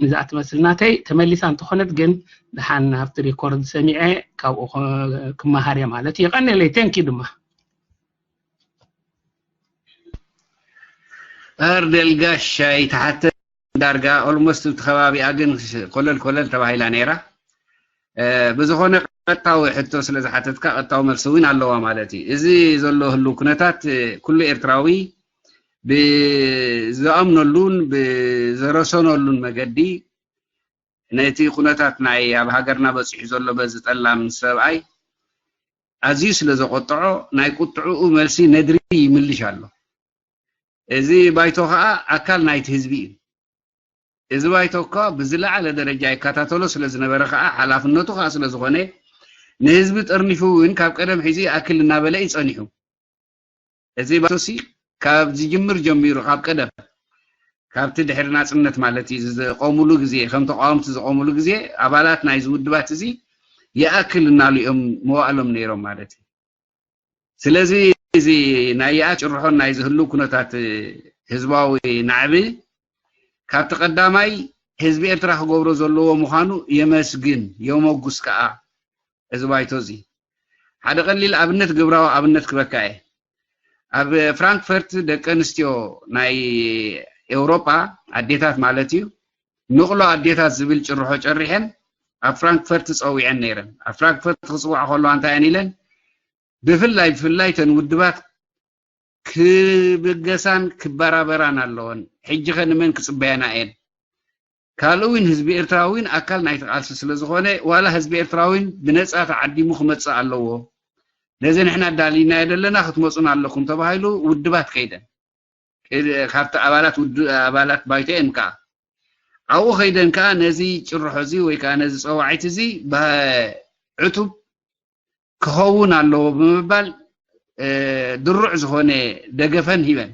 ንዛ ትመስል ናተይ ተመሊሳ እንተኾነት ግን ድሓን ኣብቲ ሪኮርድ ሰሚዐ ካብኡ ክመሃር እየ ማለት እዩ ቀኒለይ thank you ድማ ኣርደል ጋሻይ ተሓተ ዳርጋ ኦልሞስት እቲ ከባቢኣ ግን ኮለል ኮለል ተባሂላ ነይራ ብዝኾነ ቀጥታዊ ሕቶ ስለ ዝሓተትካ ቀጥታዊ መልሲ እውን ኣለዋ ማለት እዩ እዚ ዘሎ ህልው ኩነታት ኩሉ ኤርትራዊ ብዝኣምነሉን ብዝረሰነሉን መገዲ ነቲ ኩነታት ናይ ኣብ ሃገርና በፂሑ ዘሎ በዚ ጠላም ሰብኣይ ኣዝዩ ስለ ዘቆጥዖ ናይ ቁጥዕኡ መልሲ ነድሪ ይምልሽ ኣሎ። እዚ ባይቶ ከዓ ኣካል ናይቲ ህዝቢ እዩ። እዚ ባይቶ እኳ ብዝለዓለ ደረጃ ይከታተሎ ስለ ዝነበረ ከዓ ሓላፍነቱ ከዓ ስለ ዝኾነ ንህዝቢ ጠርኒፉ እውን ካብ ቀደም ሒዙ ይኣክል እናበለ እዩ ጸኒሑ። እዚ ባይቶሲ ካብ ዝጅምር ጀሚሩ ካብ ቀደም ካብቲ ድሕሪ ናጽነት ማለት እዩ ዝቆሙሉ ግዜ ከም ተቃወምቲ ዝቆሙሉ ግዜ ኣባላት ናይዚ ውድባት እዚ ይኣክል እናሉ እዮም መዋእሎም ነይሮም ማለት እዩ። ስለዚ እዚ ናይ ይኣክል ጭርሖን ናይ ዝህሉ ኩነታት ህዝባዊ ናዕቢ ካብቲ ቀዳማይ ህዝቢ ኤርትራ ክገብሮ ዘለዎ ምዃኑ የመስግን የመጉስ ከኣ እዚ ባይቶ እዚ። ሓደ ቀሊል ኣብነት ግብራዊ ኣብነት ክበካ እየ። ኣብ ፍራንክፈርት ደቂ ኣንስትዮ ናይ ኤውሮጳ ኣዴታት ማለት እዩ ንቕሎ ኣዴታት ዝብል ጭርሖ ጨሪሐን ኣብ ፍራንክፈርት ጸዊዐን ነይረን። ኣብ ፍራንክፈርት ክጽዋዕ ከለዋ እንታይ እየን ኢለን ብፍላይ ብፍላይ ተን ውድባት ክብገሳን ክበራበራን ኣለወን። ሕጂ ከ ንመን ክጽበያና እየን? ካልእ እውን ህዝቢ ኤርትራ እውን ኣካል ናይቲ ቃልሲ ስለ ዝኾነ ዋላ ህዝቢ ኤርትራ እውን ብነጻ ተዓዲሙ ክመጽእ ኣለዎ። ነዚ ንሕና ኣዳሊናዮ ዘለና ክትመጹን ኣለኩም ተባሂሉ ውድባት ከይደን ካብቲ ኣባላት ውድ ኣባላት ባይቶ እየን ከኣ ኣብኡ ከይደን ከኣ ነዚ ጭርሖ እዚ ወይ ከኣ ነዚ ጸዋዒት እዚ ብዕቱብ ክኸውን ኣለዎ ብምባል ድሩዕ ዝኾነ ደገፈን ሂበን።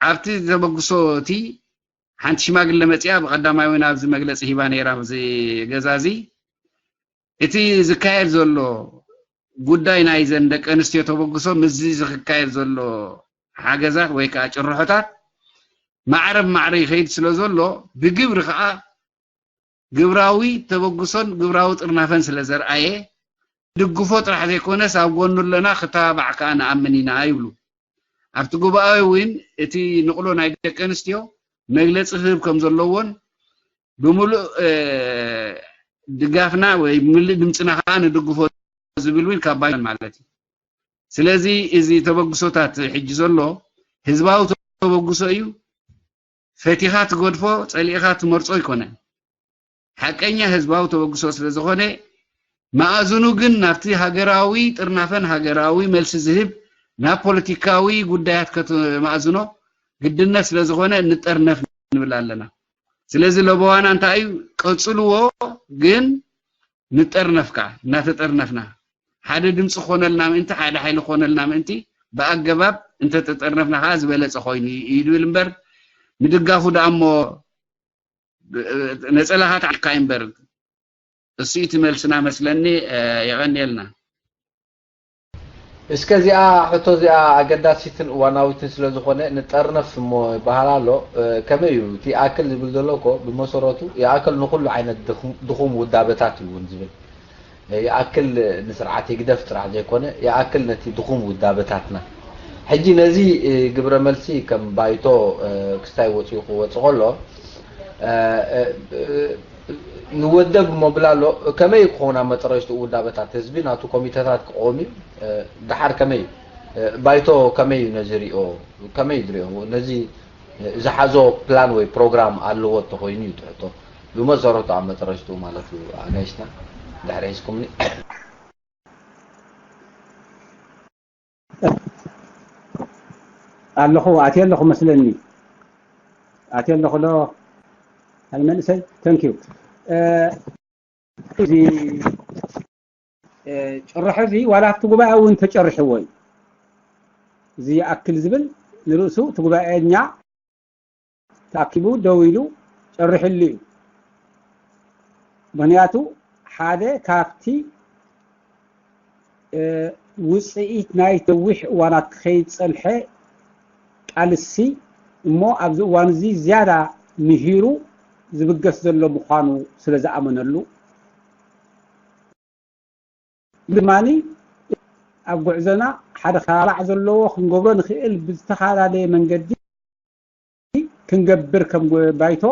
ኣብቲ ተበግሶ እቲ ሓንቲ ሽማግለ መጺኣ ብቐዳማይ እውን ኣብዚ መግለጺ ሂባ ነይራ ኣብዚ ገዛ እዚ እቲ ዝካየድ ዘሎ ጉዳይ ናይዘን ደቂ ኣንስትዮ ተበግሶ ምስዚ ዝክካየድ ዘሎ ሓገዛት ወይ ከዓ ጭርሖታት ማዕረ ብማዕረ ይኸይድ ስለ ዘሎ ብግብሪ ከዓ ግብራዊ ተበግሶን ግብራዊ ጥርናፈን ስለ ዘርኣየ ንድግፎ ጥራሕ ዘይኮነስ ኣብ ጎኑ ኣለና ክተባባዕ ከዓ ንኣምን ኢና ይብሉ። ኣብቲ ጉባኤ እውን እቲ ንቕሎ ናይ ደቂ ኣንስትዮ መግለፂ ክህብ ከም ዘለዎን ብምሉእ ድጋፍና ወይ ብምሉእ ድምፅና ከዓ ንድግፎ ዝብል እውን ካብ ባይቶን ማለት እዩ። ስለዚ እዚ ተበግሶታት ሕጂ ዘሎ ህዝባዊ ተበግሶ እዩ። ፈቲኻ ትገድፎ ፀሊእኻ ትመርፆ ኣይኮነን። ሓቀኛ ህዝባዊ ተበግሶ ስለ ዝኾነ መኣዝኑ ግን ናብቲ ሃገራዊ ጥርናፈን ሃገራዊ መልሲ ዝህብ ናብ ፖለቲካዊ ጉዳያት ከተማእዝኖ ግድነት ስለ ዝኾነ ንጠርነፍ ንብል ኣለና። ስለዚ ለበዋና እንታይ እዩ? ቀጽልዎ፣ ግን ንጠርነፍ ከኣ እናተጠርነፍና ሓደ ድምፂ ክኾነልና ምእንቲ ሓደ ሓይሊ ክኾነልና ምእንቲ ብኣገባብ እንተተጠርነፍና ከዓ ዝበለፀ ኮይኑ እዩ ዝብል እምበር ምድጋፉ ደኣ እሞ ነፀላኻ ተዓካ እምበር እሱ እቲ መልስና መስለኒ። የቐንየልና። እስከ እዚኣ ሕቶ እዚኣ ኣገዳሲትን እዋናዊትን ስለ ዝኾነ ንጠርነፍ እሞ ይበሃል ኣሎ። ከመይ እዩ እቲ ይኣክል ዝብል ዘሎ እኮ ብመሰረቱ ይኣክል ንኹሉ ዓይነት ድኹም ውዳበታት እዩ እውን ዝብል። ይኣክል ንስርዓት ህግደፍ ጥራሕ ዘይኮነ ይኣክል ነቲ ድኹም ውዳበታትና። ሕጂ ነዚ ግብረ መልሲ ከም ባይቶ ክስታይ ወፂኡ ክወፅ ከሎ ንወደብ እሞ ብላሎ ከመይ ክኸውን ኣብ መጠረሽትኡ ውዳበታት ህዝቢ ናቱ ኮሚተታት ክቆም እዩ። ደሓር ከመይ ባይቶ ከመይ እዩ ነዚ ሪኦ ከመይ ድሪኦ ነዚ ዝሓዞ ፕላን ወይ ፕሮግራም ኣለዎ ተኮይኑ እዩ ትሕቶ ብመሰረቱ ኣብ መጠረሽትኡ ማለት እዩ ኣጋይሽና ድሕሪ ሒዝኩምኒ ኣለኹ ኣትየ ኣለኹ መስለኒ ኣትየ ኣለኹ ዶ ሓደ መንእሰይ ተንኪዩ እዚ ጭርሖ እዚ ዋላ ኣብቲ ጉባኤ እውን ተጨርሕዎ እዩ እዚ ይኣክል ዝብል ንርእሱ እቲ ጉባኤኛ ተኣኪቡ ደው ኢሉ ጨርሕሉ እዩ ምክንያቱ ሓደ ካብቲ ውፅኢት ናይ ነዊሕ እዋናት ክኸይድ ዝፀንሐ ቃልሲ እሞ ኣብዚ እዋን እዚ ዝያዳ ምሂሩ ዝብገስ ዘሎ ምዃኑ ስለ ዝኣመነሉ ድማ ኣብ ጉዕዞና ሓደ ካባዕ ዘለዎ ክንገብሮ ንኽእል ብዝተፈላለየ መንገዲ ክንገብር ከም ባይቶ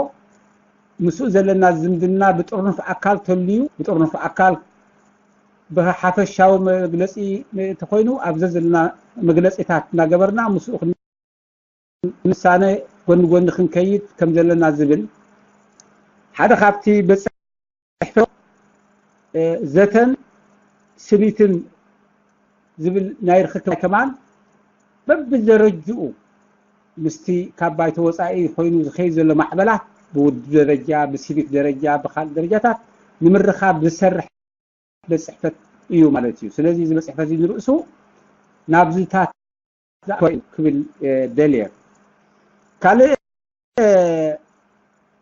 ምስኡ ዘለና ዝምድና ብጥርኑፍ ኣካል ተልዩ ብጥርኑፍ ኣካል ብሓፈሻዊ መግለፂ ተኮይኑ ኣብ ዘዘለና መግለፂታት እናገበርና ምስኡ ክንሳነ ጎኒ ጎኒ ክንከይድ ከም ዘለና ዝብል ሓደ ካብቲ በፅሕፈት ዘተን ስኒትን ዝብል ናይ ርክክብ ከማን በብደረጅኡ ምስቲ ካብ ባይቶ ወፃኢ ኮይኑ ዝኸይድ ዘሎ ማዕበላት ብውድብ ደረጃ፣ ብሲቪክ ደረጃ፣ ብካልእ ደረጃታት ንምርኻብ ዝሰርሕ ቤት ፅሕፈት እዩ ማለት እዩ። ስለዚ እዚ ቤት ፅሕፈት እዚ ንርእሱ ናብዚታት ዝኣተወ እዩ ክብል ደልየ። ካልእ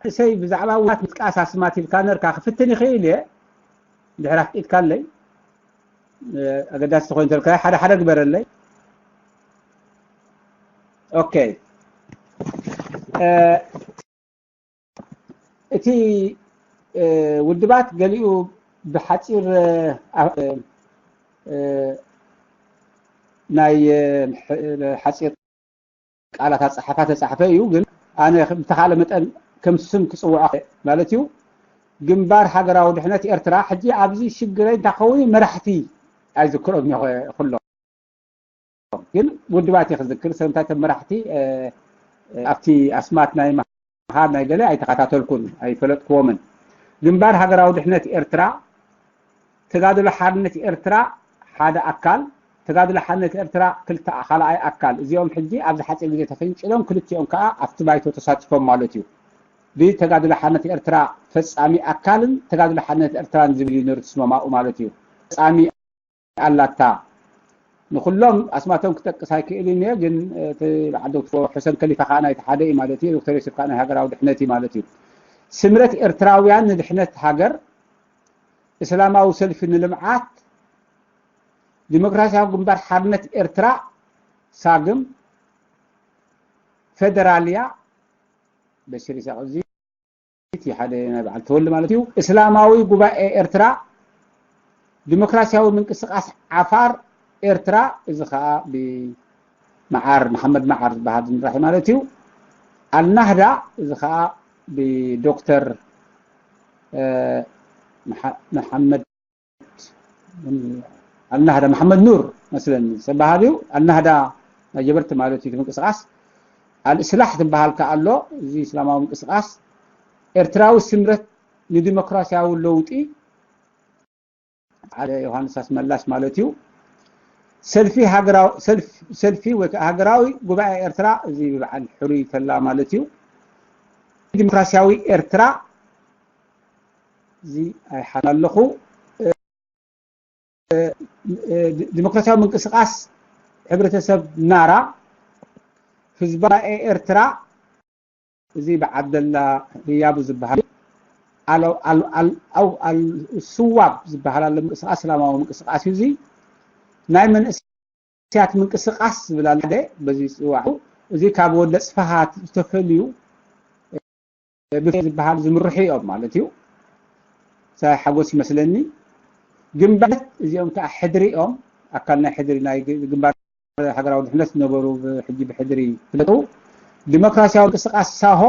ንእሰይ ብዛዕባ ውናት ምጥቃስ ኣስማት ኢልካ ነርካ ክፍትን ይኽእል እየ። ድሕር ኣፍቂድካለይ ኣገዳሲ ተኮይኑ ተልካ ሓደ ሓደ ግበረለይ። ኦኬ፣ እቲ ውድባት ገሊኡ ብሓፂር ናይ ሓፂር ቃላት ኣፀሓፋ ተፃሕፈ እዩ። ግን ኣነ ብተኻለ መጠን ከም ስም ክፅውዖ ማለት እዩ። ግንባር ሃገራዊ ድሕነት ኤርትራ ሕጂ ኣብዚ ሽግረይ እንታይ ከውን መራሕቲ ኣይዝክሮም እየ ኩሎም። ግን ውድባት እየ ክዝክር፣ ሰምታይቶም መራሕቲ ኣብቲ ኣስማት ናይ መሃር ናይ ገለ ኣይተኸታተልኩን ኣይፈለጥክዎምን። ግንባር ሃገራዊ ድሕነት ኤርትራ፣ ተጋድሎ ሓርነት ኤርትራ ሓደ ኣካል፣ ተጋድሎ ሓርነት ኤርትራ ክልተ ካልኣይ ኣካል፣ እዚኦም ሕጂ ኣብዚ ሓፂር ግዜ ተፈንጭሎም ክልቲኦም ከዓ ኣብቲ ባይቶ ተሳቲፎም ማለት እዩ። ብተጋድሎ ሓርነት ኤርትራ ፈፃሚ ኣካልን ተጋድሎ ሓርነት ኤርትራን ዝብል እዩ ነሩ ትስማማኡ ማለት እዩ። ፈፃሚ ኣላታ ንኩሎም ኣስማቶም ክጠቅስ ኣይክእልን እየ፣ ግን እቲ በዓል ዶክተር ሕሰን ከሊፋ ከዓ ናይቲ ሓደ እዩ ማለት እዩ። ዶክተር ዮሴፍ ከዓ ናይ ሃገራዊ ድሕነት እዩ ማለት እዩ። ስምረት ኤርትራውያን ንድሕነት ሃገር፣ እስላማዊ ሰልፊ ንልምዓት፣ ዲሞክራሲያዊ ግንባር ሓርነት ኤርትራ፣ ሳግም፣ ፌደራልያ፣ በሽር ይስሐቅ፣ እዚ ሓደ ናይ በዓል ተወልደ ማለት እዩ። እስላማዊ ጉባኤ ኤርትራ፣ ዲሞክራሲያዊ ምንቅስቃስ ዓፋር ኤርትራ፣ እዚ ከዓ ብመዓር መሓመድ መዓር ዝበሃል ዝምራሕ ማለት እዩ። ኣልናህዳ፣ እዚ ከዓ ብዶክተር መሓመድ ኣልናህዳ መሓመድ ኑር መስለኒ ሰብ በሃር እዩ። ኣልናህዳ ናይ ጀበርቲ ማለት እዩ። እቲ ምንቅስቃስ ኣልእስላሕ ዝበሃል ከኣ ኣሎ። እዚ እስላማዊ ምንቅስቃስ ኤርትራዊ ስምረት ንዲሞክራሲያዊ ለውጢ ሓደ ዮሃንስ ኣስመላሽ ማለት እዩ። ሰልፊ ሃገራዊ ሰልፍ- ሰልፊ ወይ ከዓ ሃገራዊ ጉባኤ ኤርትራ፣ እዚ ብበዓል ሕሩይ ተላ ማለት እዩ። ዲሞክራሲያዊ ኤርትራ፣ እዚ ኣይሓን ኣለኹ። ዲሞክራሲያዊ ምንቅስቃስ ሕብረተሰብ ናራ፣ ህዝባዊ ኤርትራ፣ እዚ ብዓብደላ ህያቡ ዝበሃል፣ ኣል- ኣል- ኣል- ኣው- ኣል- ስዋብ ዝበሃል ኣሎ ምንቅስቃስ፣ እስላማዊ ምንቅስቃስ እዩ። እዚ ናይ መንእስያት ምንቅስቃስ ዝብል ኣሎ፣ ሓደ በዚ ዝፅዋዕ፣ እዚ ካብ ወደ ፅፈሃት ዝተፈልዩ ብፌ ዝበሃል ዝምርሑ እዮም ማለት እዩ። ሳይ ሓጎስ ይመስለኒ። ግንባር እዚኦም ከዓ ሕድሪ እዮም፣ ኣካል ናይ ሕድሪ ናይ ግ- ግንባር ሃገራዊ ድሕነት ዝነበሩ ብ- ሕጂ ብሕድሪ ፍለጡ። ዲሞክራሲያዊ ምንቅስቃስ ሳሆ፣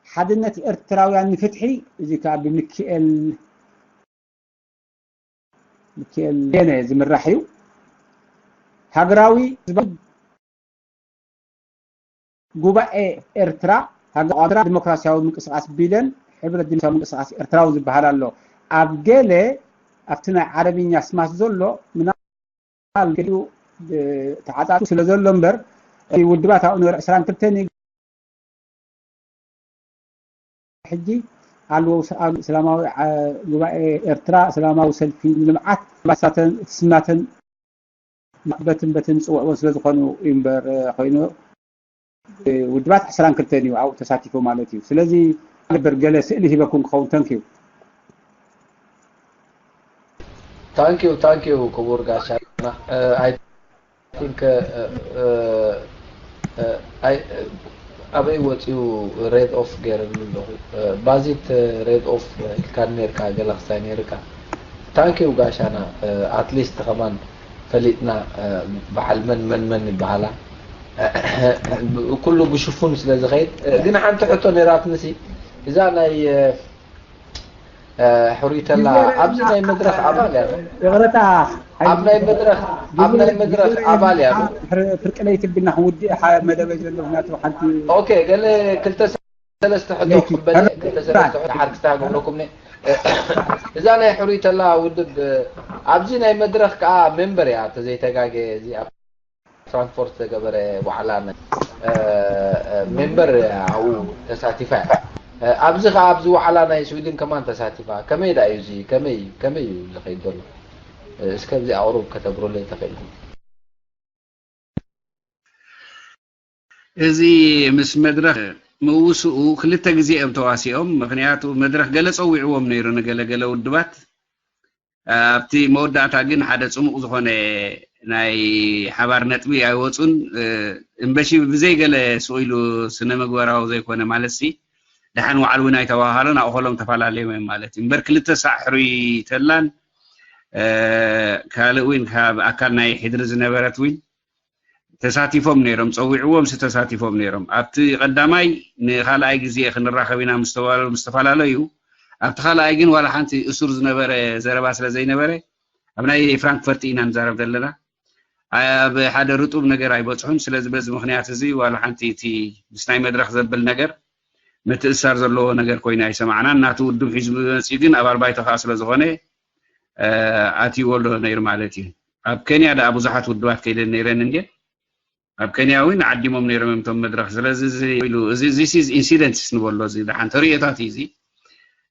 ሓድነት ኤርትራውያን ንፍትሒ፣ እዚ ከዓ ብሚካኤል ሚካኤል የነ ዝምራሕ እዩ። ሃገራዊ ህዝባዊ ጉባኤ ኤርትራ፣ ሃገራዊ ኤርትራ ዲሞክራሲያዊ ምንቅስቃስ ቢለን ሕብረት ዲሞክራሲያዊ ምንቅስቃስ ኤርትራዊ ዝበሃል ኣሎ። ኣብ ገለ ኣብቲ ናይ ዓረብኛ ስማት ዘሎ ምናልባት ገሊኡ ተዓጻጹ ስለ ዘሎ እምበር፣ እቲ ውድባት ኣብኡ ነበር ዕስራን ክልተን እዩ። ሕጂ ኣልወ እስላማዊ ጉባኤ ኤርትራ፣ እስላማዊ ሰልፊ ንልምዓት ባሳተን እቲ ስማተን በትን በትን ዝፅውዕዎ ስለ ዝኾኑ እዩ እምበር ኮይኑ ውድባት ዕስራን ክልተን እዩ ኣብኡ ተሳቲፉ ማለት እዩ። ስለዚ ነበር ገለ ስእሊ ሂበኩም ክኸውን። ተንክዩ። Thank you, thank you ክቡር ጋሻና። I think ኣበይ ወፂኡ? Red off ገይረሉ ኣለኹ። ባዚት red off ኢልካ ነርካ፣ ገለ ክስታይ ነርካ። Thank you ጋሻና። At least ከማን ፈሊጥና በዓል መን መን መን ይበሃላ። ኩሉ ብሽፉን ስለ ዝኸይድ። ግን ሓንቲ ሕቶ ነይራትንሲ፣ እዛ ናይ ሕሩይ ተላ ኣብዚ ናይ መድረኽ ኣባል እያ። ይቕረታ፣ ኣብ ናይ መድረኽ ኣብ ናይ መድረኽ ኣባል እያ። ፍርቂ ለይቲ ቢልና ክንውድእ መደበይ ዘሎ ምክንያቱ ሓንቲ ኦኬ፣ ገለ ክልተ ሰለስተ ሕቶ ክበለ ክልተ ሰለስተ ሕቶ ሓርክስታ ክብለኩም እዛ ናይ ሕሩይ ተላ ውድብ ኣብዚ ናይ መድረኽ ከዓ ሜምበር እያ ተዘይተጋገ እዚ ኣብ ፍራንክፎርት ዝተገበረ ዋዕላ ሜምበር ኣብኡ ተሳቲፋ እያ። ኣብዚ ከዓ ኣብዚ ዋዕላ ናይ ስዊድን ከማን ተሳቲፋ። ከመይ ዳ እዩ እዚ ከመይ ከመይ እዩ ዝኸይድ ዘሎ? እስከ እዚ ኣቕሩብ ከተብሩለይ ተኽእልኩም? እዚ ምስ መድረኽ ምውስኡ ክልተ ግዜ እዮም ተዋሲኦም። ምክንያቱ መድረኽ ገለ ፀዊዕዎም ነይሩ ንገለገለ ውድባት። ኣብቲ መወዳእታ ግን ሓደ ፅሙቕ ዝኾነ ናይ ሓባር ነጥቢ ኣይወፁን። እምበሺ ብዘይ ገለ ስቕ ኢሉ ስነ ምግባራዊ ዘይኮነ ማለት ሲ ደሓን ዋዕል እውን ኣይተባሃሉን ኣእኸሎም ተፈላለዮም እዮም ማለት እዩ። እምበር ክልተ ሳዕ ሕሩይ ተላን ካልእ እውን ካብ ኣካል ናይ ሕድሪ ዝነበረት እውን ተሳቲፎም ነይሮም፣ ፀዊዕዎም ሲ ተሳቲፎም ነይሮም። ኣብቲ ቀዳማይ ንካልኣይ ግዜ ክንራኸብ ኢና ምስ ተባሉ ምስ ተፈላለዩ፣ ኣብቲ ካልኣይ ግን ዋላ ሓንቲ እሱር ዝነበረ ዘረባ ስለ ዘይነበረ ኣብ ናይ ፍራንክፈርት ኢና ንዛረብ ዘለና። ኣብ ሓደ ርጡብ ነገር ኣይበፅሑን። ስለዚ በዚ ምክንያት እዚ ዋላ ሓንቲ እቲ ምስ ናይ መድረኽ ዘብል ነገር ምትእስሳር ዘለዎ ነገር ኮይኑ ኣይሰማዕናን። ናቱ ውድብ ሒዙ መፂኡ ግን ኣባል ባይቶ ከዓ ስለ ዝኾነ ኣትይዎ ኣሎ ነይሩ ማለት እዩ። ኣብ ኬንያ ደኣ ብዙሓት ውድባት ከይደን ነይረን እንድየ ኣብ ከንያ እውን ዓዲሞም ነይሮም እዮም እቶም መድረኽ። ስለዚ ኢሉ እዚ this is incidents ንበሎ እዚ ደሓን ተርእዮታት እዩ እዚ።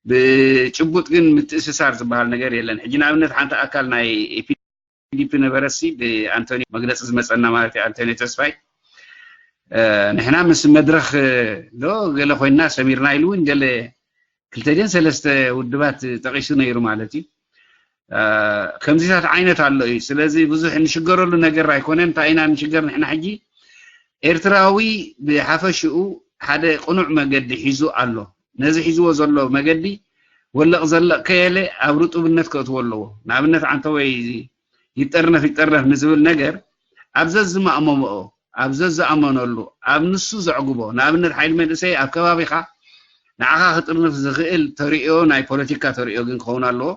ብጭቡጥ ግን ምትእስሳር ዝበሃል ነገር የለን። ሕጂ ንኣብነት ሓንቲ ኣካል ናይ ኤፒዲፒ ነበረሲ ብኣንቶኒ መግለፂ ዝመፀና ማለት እዩ። ኣንቶኒ ተስፋይ ንሕና ምስ መድረኽ ዶ ገለ ኮይንና ሰሚርና ኢሉ እውን ገለ ክልተ ድን ሰለስተ ውድባት ጠቒሱ ነይሩ ማለት እዩ። ከምዚታት ዓይነት ኣሎ እዩ። ስለዚ ብዙሕ እንሽገረሉ ነገር ኣይኮነን። እንታይ ኢና እንሽገር ንሕና ሕጂ? ኤርትራዊ ብሓፈሽኡ ሓደ ቅኑዕ መገዲ ሒዙ ኣሎ። ነዚ ሒዝዎ ዘሎ መገዲ ወለቕ ዘለቕ ከየለ ኣብ ርጡብነት ከእትዎ ኣለዎ። ንኣብነት ዓንተወይ ይጠርነፍ ይጠርነፍ ንዝብል ነገር ኣብ ዘዝማእመምኦ ኣብ ዘዝኣመነሉ ኣብ ንሱ ዘዕግቦ ንኣብነት ሓይሊ መንእሰይ ኣብ ከባቢኻ ንዓኻ ክጥርንፍ ዝኽእል ተርእዮ ናይ ፖለቲካ ተርእዮ ግን ክኸውን ኣለዎ።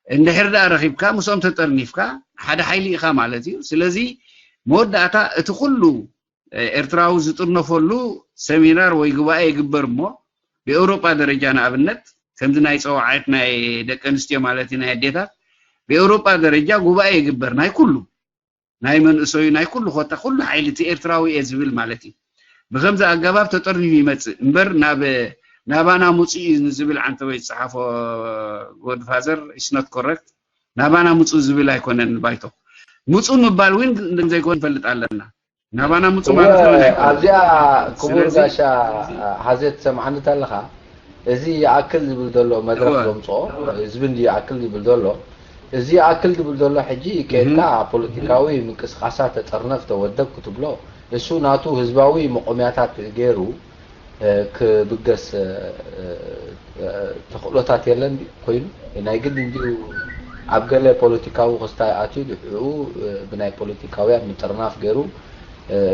እንድሕር ደኣ ረኺብካ ምስኦም ተጠርኒፍካ ሓደ ሓይሊ ኢኻ ማለት እዩ። ስለዚ መወዳእታ እቲ ኩሉ ኤርትራዊ ዝጥርነፈሉ ሰሚናር ወይ ጉባኤ ይግበር እሞ ብኤውሮጳ ደረጃ ንኣብነት ከምዚ ናይ ፀዋዓት ናይ ደቂ ኣንስትዮ ማለት ናይ ኣዴታት ብኤውሮጳ ደረጃ ጉባኤ ይግበር ናይ ኩሉ ናይ መንእሰዩ ናይ ኩሉ ኮታ ኩሉ ሓይሊ እቲ ኤርትራዊ እየ ዝብል ማለት እዩ። ብከምዚ ኣገባብ ተጠርኒፉ ይመፅእ እምበር ናብ ናባና ሙፁ እዩ ንዝብል ዓንተወይ ዝፀሓፎ ጎድፋዘር is not correct። ናባና ሙፁ ዝብል ኣይኮነን ባይቶ። ሙፁ ምባል እውን ዘይኮን ንፈልጥ ኣለና። ናባና ምፁ ማለት ነው። ኣብዚኣ ክቡር ጋሻ ሀዘት ሰምዓኒ ተለኻ እዚ ይኣክል ዝብል ዘሎ መድረኽ ዘምፅኦ ህዝቢ እንዲ ይኣክል ዝብል ዘሎ እዚ ይኣክል ዝብል ዘሎ ሕጂ ከድካ ፖለቲካዊ ምንቅስቃሳት ተጠርነፍ ተወደብ ክትብሎ እሱ ናቱ ህዝባዊ መቆሚያታት ገይሩ ክብገስ ተኽእሎታት የለን ኮይኑ ናይ ግድ እንዲኡ ኣብ ገለ ፖለቲካዊ ክስታይ ኣትዩ ድሕኡ ብናይ ፖለቲካውያን ምጥርናፍ ገይሩ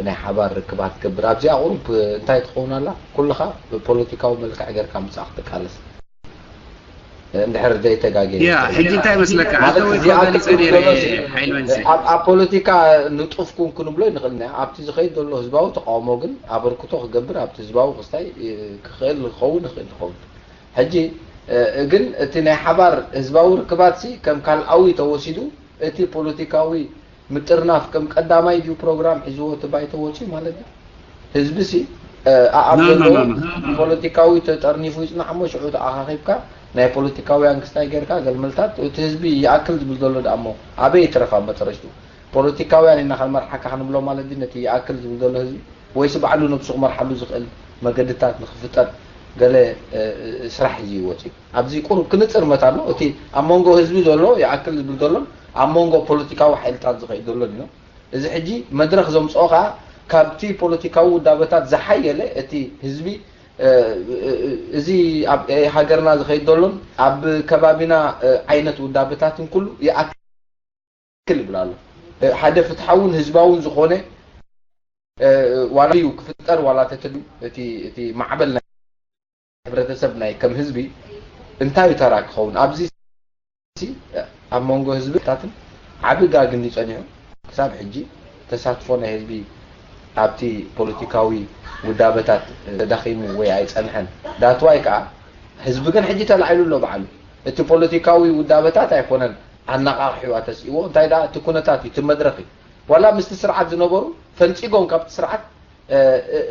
ናይ ሓባር ርክባት ትገብር። ኣብዚኣ ቁሩብ እንታይ ትኸውን ኣላ? ኩልኻ ብፖለቲካዊ መልክዕ ጌርካ ምሳእ ክትቃለስ እንድሕር ዘይተጋገየ ያ ሕጂ እንታይ መስለካ? ማለት ኣንተ ወይ እዚኣ ኮበሊ ክትብል ጸኒረ ከሎ ሲ፣ ሓይል መንሲ ኣብ ኣብ ፖለቲካ ንጡፍ ኩን ክንብሎ ይንኽእል ኢና። ኣብቲ ዝኸይድ ዘሎ ህዝባዊ ተቃውሞ ግን ኣበርክቶ ክገብር ኣብቲ ህዝባዊ ክስታይ ክኽእል ክኸውን ይኽእል ይኸውን። ሕጂ ግን እቲ ናይ ሓባር ህዝባዊ ርክባት ሲ ከም ካልኣዊ ተወሲዱ እቲ ፖለቲካዊ ምጥርናፍ ከም ቀዳማይ ድዩ ፕሮግራም ሒዝዎ እቲ ባይቶ ወፂኡ ማለት እዩ። ህዝቢ ሲ ኣኣብ No, no, ዘለዎ no, no. ፖለቲካዊ ተጠርኒፉ ይፅናሕ እሞ ሽዑ ተኣኻኺብካ ናይ ፖለቲካውያን ክስታይ ጌርካ ገልመልታት እቲ ህዝቢ ይኣክል ዝብል ዘሎ ደኣ እሞ ኣበይ ይትረፍ ኣብ መጠረሽቱ ፖለቲካውያን ኢና ከንመርሓካ ክንብሎ ማለት ድዩ ነቲ ይኣክል ዝብል ዘሎ ህዝቢ ወይስ ባዕሉ ነብሱ ክመርሓሉ ዝኽእል መገድታት ንክፍጠር ገለ ስራሕ እዩ ወፂኡ። ኣብዚ ቁሩብ ክንፅር መት ኣሎ። እቲ ኣብ መንጎ ህዝቢ ዘሎ ይኣክል ዝብል ዘሎን ኣብ መንጎ ፖለቲካዊ ሓይልታት ዝኸይድ ዘሎን እዩ። እዚ ሕጂ መድረኽ ዘምፅኦ ከዓ ካብቲ ፖለቲካዊ ውዳበታት ዝሓየለ እቲ ህዝቢ እዚ ኣብ ሃገርና ዝኸይድ ዘሎን ኣብ ከባቢና ዓይነት ውዳበታትን ኩሉ ይኣክል ይብል ኣሎ። ሓደ ፍትሓውን ህዝባውን ዝኾነ ዋላ እዩ ክፍጠር ዋላ ተተድዩ እቲ ማዕበል ናይ ሕብረተሰብ ናይ ከም ህዝቢ እንታይ እዩ ተራ ክኸውን ኣብዚ ኣብ መንጎ ህዝብታትን ዓቢ ጋግን እዩ ጸኒሑ። ክሳብ ሕጂ ተሳትፎ ናይ ህዝቢ ኣብቲ ፖለቲካዊ ውዳበታት ተዳኺሙ ወይ ኣይጸንሐን። ዳትዋይ ከዓ ህዝቢ ግን ሕጂ ተላዒሉ ኣሎ ባዕሉ። እቲ ፖለቲካዊ ውዳበታት ኣይኮነን ኣነቓቕሕዋ ተስእዎ፣ እንታይ ደኣ እቲ ኩነታት እዩ፣ እቲ መድረኽ እዩ። ዋላ ምስቲ ስርዓት ዝነበሩ ፈንጺጎም ካብቲ ስርዓት፣ እ፣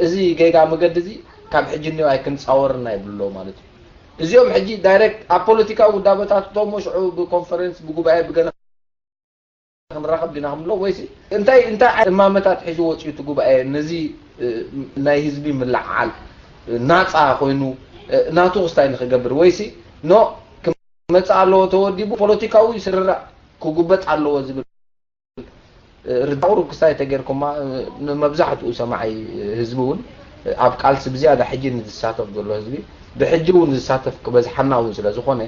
እዚ ጌጋ መገዲ እዚ ካብ ሕጂ እኒኦ ኣይክንጻወርና ይብሉ ኣለዉ ማለት እዩ። እዚኦም ሕጂ ዳይሬክት ኣብ ፖለቲካዊ ውዳበታት እቶም ሽዑ ብኮንፈረንስ፣ ብጉባኤ፣ ብገለ ክንራኸብ ዲና ክንብሎ፣ ወይሲ እንታይ እንታይ ዓይነት እማመታት ሒዙ ወፂኡ እቲ ጉባኤ፣ ነዚ፣ እ፣ ናይ ህዝቢ ምልዕዓል፣ እ፣ ናፃ ኮይኑ፣ እ፣ ናቱ ክስታይ ንክገብር፣ ወይሲ ኖ ክመፅእ ኣለዎ፣ ተወዲቡ ፖለቲካዊ ስርርዕ ክጉበጥ ኣለዎ ዝብል ርዳቑ ርክስታይ ተገይርኩማ፣ ንመብዛሕትኡ ሰማዒ ህዝቢ እውን ኣብ ቃልሲ ብዝያዳ ሕጂ ንዝሳተፍ ዘሎ ህዝቢ፣ ብሕጂ እውን ዝሳተፍ ክበዝሓና እውን ስለ ዝኾነ፣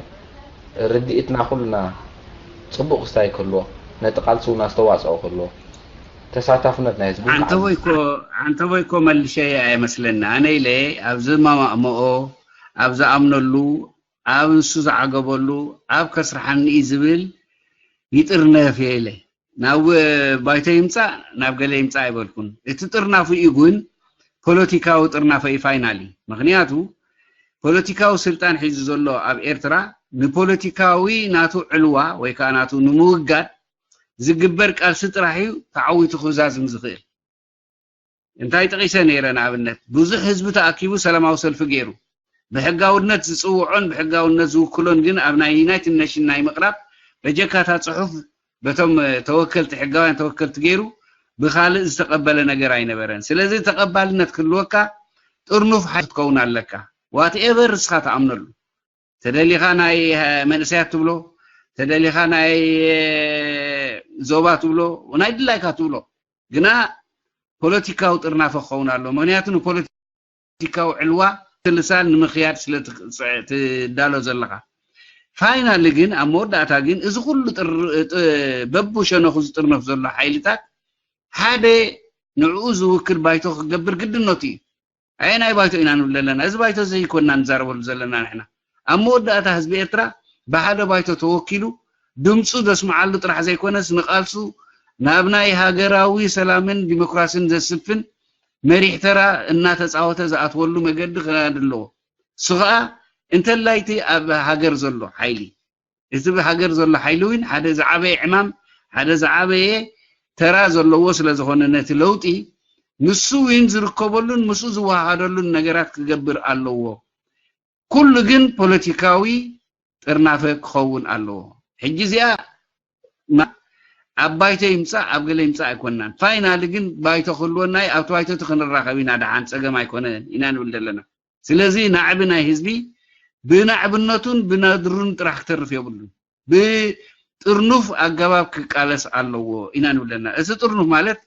ርድኢትና ኩልና ጽቡቕ ክስታይ ክህልዎ፣ ነቲ ቃልሲ እውን ኣስተዋጽኦ ክህልዎ፣ ተሳታፍነት ናይ ህዝቢ ዓንተቦይ እኮ ዓንተቦይ እኮ መልሸ ኣይመስለኒ። ኣነ ኢለ ኣብ ዝማማእምኦ፣ ኣብ ዝኣምነሉ፣ ኣብ ንሱ ዝዓገበሉ፣ ኣብ ከስርሓኒ እዩ ዝብል ይጥርነፍ እየ ኢለ። ናብ ባይቶ ይምፃእ ናብ ገለ ይምፃእ ኣይበልኩን። እቲ ጥርናፉ እዩ ግን ፖለቲካዊ ጥርናፈ እዩ ፋይናሊ። ምክንያቱ ፖለቲካዊ ስልጣን ሒዙ ዘሎ ኣብ ኤርትራ ንፖለቲካዊ ናቱ ዕልዋ ወይ ከዓ ናቱ ንምውጋድ ዝግበር ቃልሲ ጥራሕ እዩ ተዓዊቱ ክዛዝም ዝኽእል። እንታይ ጠቒሰ ነይረ? ንኣብነት ብዙሕ ህዝቢ ተኣኪቡ ሰላማዊ ሰልፊ ገይሩ ብሕጋውነት ዝፅውዖን ብሕጋውነት ዝውክሎን ግን ኣብ ናይ ዩናይትድ ኔሽን ናይ ምቕራብ በጀካታ ፅሑፍ በቶም ተወከልቲ ሕጋውያን ተወከልቲ ገይሩ ብካልእ ዝተቐበለ ነገር ኣይነበረን። ስለዚ ተቐባልነት ክህልወካ ጥርኑፍ ሓይሊ ክትከውን ኣለካ። ዋትኤቨር ንስኻ ትኣምነሉ ተደሊኻ ናይ መንእሰያት ትብሎ ተደሊኻ ናይ ዞባ ትብሎ ናይ ድላይካ ትብሎ ግና ፖለቲካዊ ጥርናፈ ክኸውን ኣሎ። ምክንያቱ ንፖለቲካዊ ዕልዋ ትልሳል ንምክያድ ስለ ትዳሎ ዘለኻ ፋይናሊ ግን ኣብ መወዳእታ ግን እዚ ኩሉ በቡ ሸነኹ ዝጥርነፍ ዘሎ ሓይልታት ሓደ ንዕኡ ዝውክል ባይቶ ክገብር ግድነቱ እዩ። ኣየናይ ባይቶ ኢና ንብል ዘለና? እዚ ባይቶ እዚ ኣይኮንና ንዛረበሉ ዘለና ንሕና። ኣብ መወዳእታ ህዝቢ ኤርትራ ብሓደ ባይቶ ተወኪሉ ድምፁ ዘስምዓሉ ጥራሕ ዘይኮነስ ንቃልሱ ናብ ናይ ሃገራዊ ሰላምን ዲሞክራስን ዘስፍን መሪሕ ተራ እናተፃወተ ዝኣትወሉ መገዲ ክናድ ኣለዎ። እሱ ከዓ እንተላይቲ ኣብ ሃገር ዘሎ ሓይሊ እቲ ብሃገር ዘሎ ሓይሊ እውን ሓደ ዝዓበየ ዕማም ሓደ ዝዓበየ ተራ ዘለዎ ስለ ዝኾነ ነቲ ለውጢ ንሱ እውን ዝርከበሉን ምስኡ ዝወሃሃደሉን ነገራት ክገብር ኣለዎ። ኩሉ ግን ፖለቲካዊ ጥርናፈ ክኸውን ኣለዎ። ሕጂ እዚኣ ኣብ ባይቶ ይምፃእ ኣብ ገለ ይምፃእ ኣይኮናን። ፋይናሊ ግን ባይቶ ክህልወና እዩ። ኣብቲ ባይቶ እቲ ክንራኸብ ኢና ደሓን ፀገም ኣይኮነን ኢና ንብል ዘለና። ስለዚ ናዕቢ ናይ ህዝቢ ብናዕብነቱን ብነድሩን ጥራሕ ክተርፍ የብሉን። ብጥርኑፍ ኣገባብ ክቃለስ ኣለዎ ኢና ንብል ዘለና። እቲ ጥርኑፍ ማለት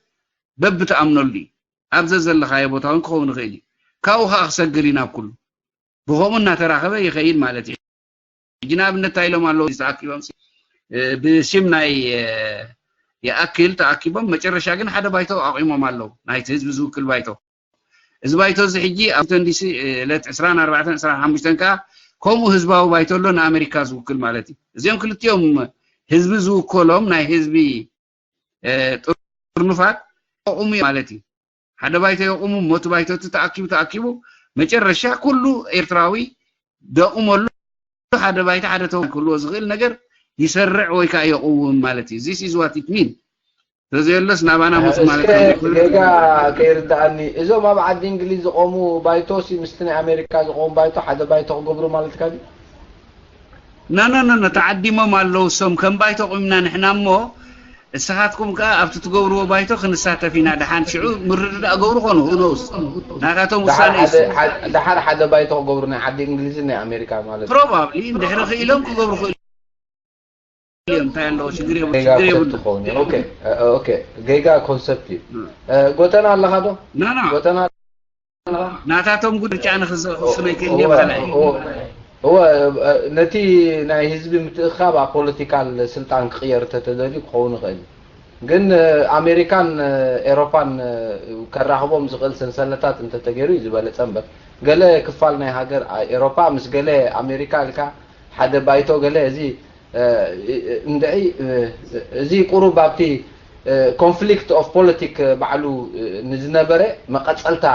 በብትኣምነሉ እዩ። ኣብ ዘዘለኻዮ ቦታ እውን ክኸውን ይኽእል እዩ። ካብኡ ከዓ ክሰግር እዩ ናብ ኩሉ። ብኸምኡ እናተራኸበ ይኸይድ ማለት እዩ። ሕጂ ንኣብነት እንታይ ኢሎም ኣለዉ ተኣኪቦም ብስም ናይ ይኣክል ተኣኪቦም መጨረሻ ግን ሓደ ባይቶ ኣቑሞም ኣለዉ ናይቲ ህዝቢ ዝውክል ባይቶ እዚ ባይቶ እዚ ሕጂ ኣብ ዋሽንግተን ዲሲ ዕለት ዕስራን ኣርባዕተን ዕስራን ሓሙሽተን ከዓ ከምኡ ህዝባዊ ባይቶ ኣሎ ንኣሜሪካ ዝውክል ማለት እዩ። እዚኦም ክልቲኦም ህዝቢ ዝውከሎም ናይ ህዝቢ ጥርኑፋት ኣቑሙ ማለት እዩ። ሓደ ባይቶ የቑሙ እሞ እቲ ባይቶ እቲ ተኣኪቡ ተኣኪቡ መጨረሻ ኩሉ ኤርትራዊ ደቑመሉ ሓደ ባይታ ሓደ ተወ ክህልዎ ዝኽእል ነገር ይሰርዕ ወይ ከዓ የቕውም ማለት እዩ። This is what it mean። ተዘየሎስ ናባና መፁ ማለት ጌጋ ከይርድኣኒ እዞም ኣብ ዓዲ እንግሊዝ ዝቆሙ ባይቶ ሲ ምስቲ ናይ ኣሜሪካ ዝቆሙ ባይቶ ሓደ ባይቶ ክገብሩ ማለትካ ድዩ? ናናናና ተዓዲሞም ኣለዉ እሶም ከም ባይቶ ቁምና ንሕና እሞ እስኻትኩም ከኣ ኣብቲ ትገብርዎ ባይቶ ክንሳተፍ ኢና ደሓን ሽዑ ምርድዳእ ገብሩ ኾኑ knows ናታቶም ውሳነ እዩ። ደሓር ሓደ ባይቶ ክገብሩ ናይ ዓዲ እንግሊዝን ናይ ኣሜሪካ ማለት እዩ። Probably እንድሕሪ ክኢሎም ክገብሩ ክእሉ እዮም እንታይ ኣለዎ ሽግር የብሉ ጌጋ ሽግር የብሉ። ኮንሰፕት ትኸውን እዩ። ኦኬ ኦኬ ጌጋ ኮንሰፕት እዩ። ጎተና ኣለኻ ዶ? ናና ጎተና ናታቶም ጉድ ርጫ ንክስኖ ይክእል እየ በሃላይ። እወ ነቲ ናይ ህዝቢ ምትእኻብ ኣብ ፖለቲካል ስልጣን ክቕየር እንተተደልዩ ክኸውን ይኽእል እዩ። ግን ኣሜሪካን ኤሮፓን ከራኽቦም ዝኽእል ሰንሰለታት እንተተገይሩ እዩ ዝበለጸ እምበር ገለ ክፋል ናይ ሃገር ኤሮፓ ምስ ገለ ኣሜሪካ ኢልካ ሓደ ባይቶ ገለ እዚ እንድዒ እዚ ቁሩብ ኣብቲ conflict of politic ባዕሉ ንዝነበረ መቐፀልታ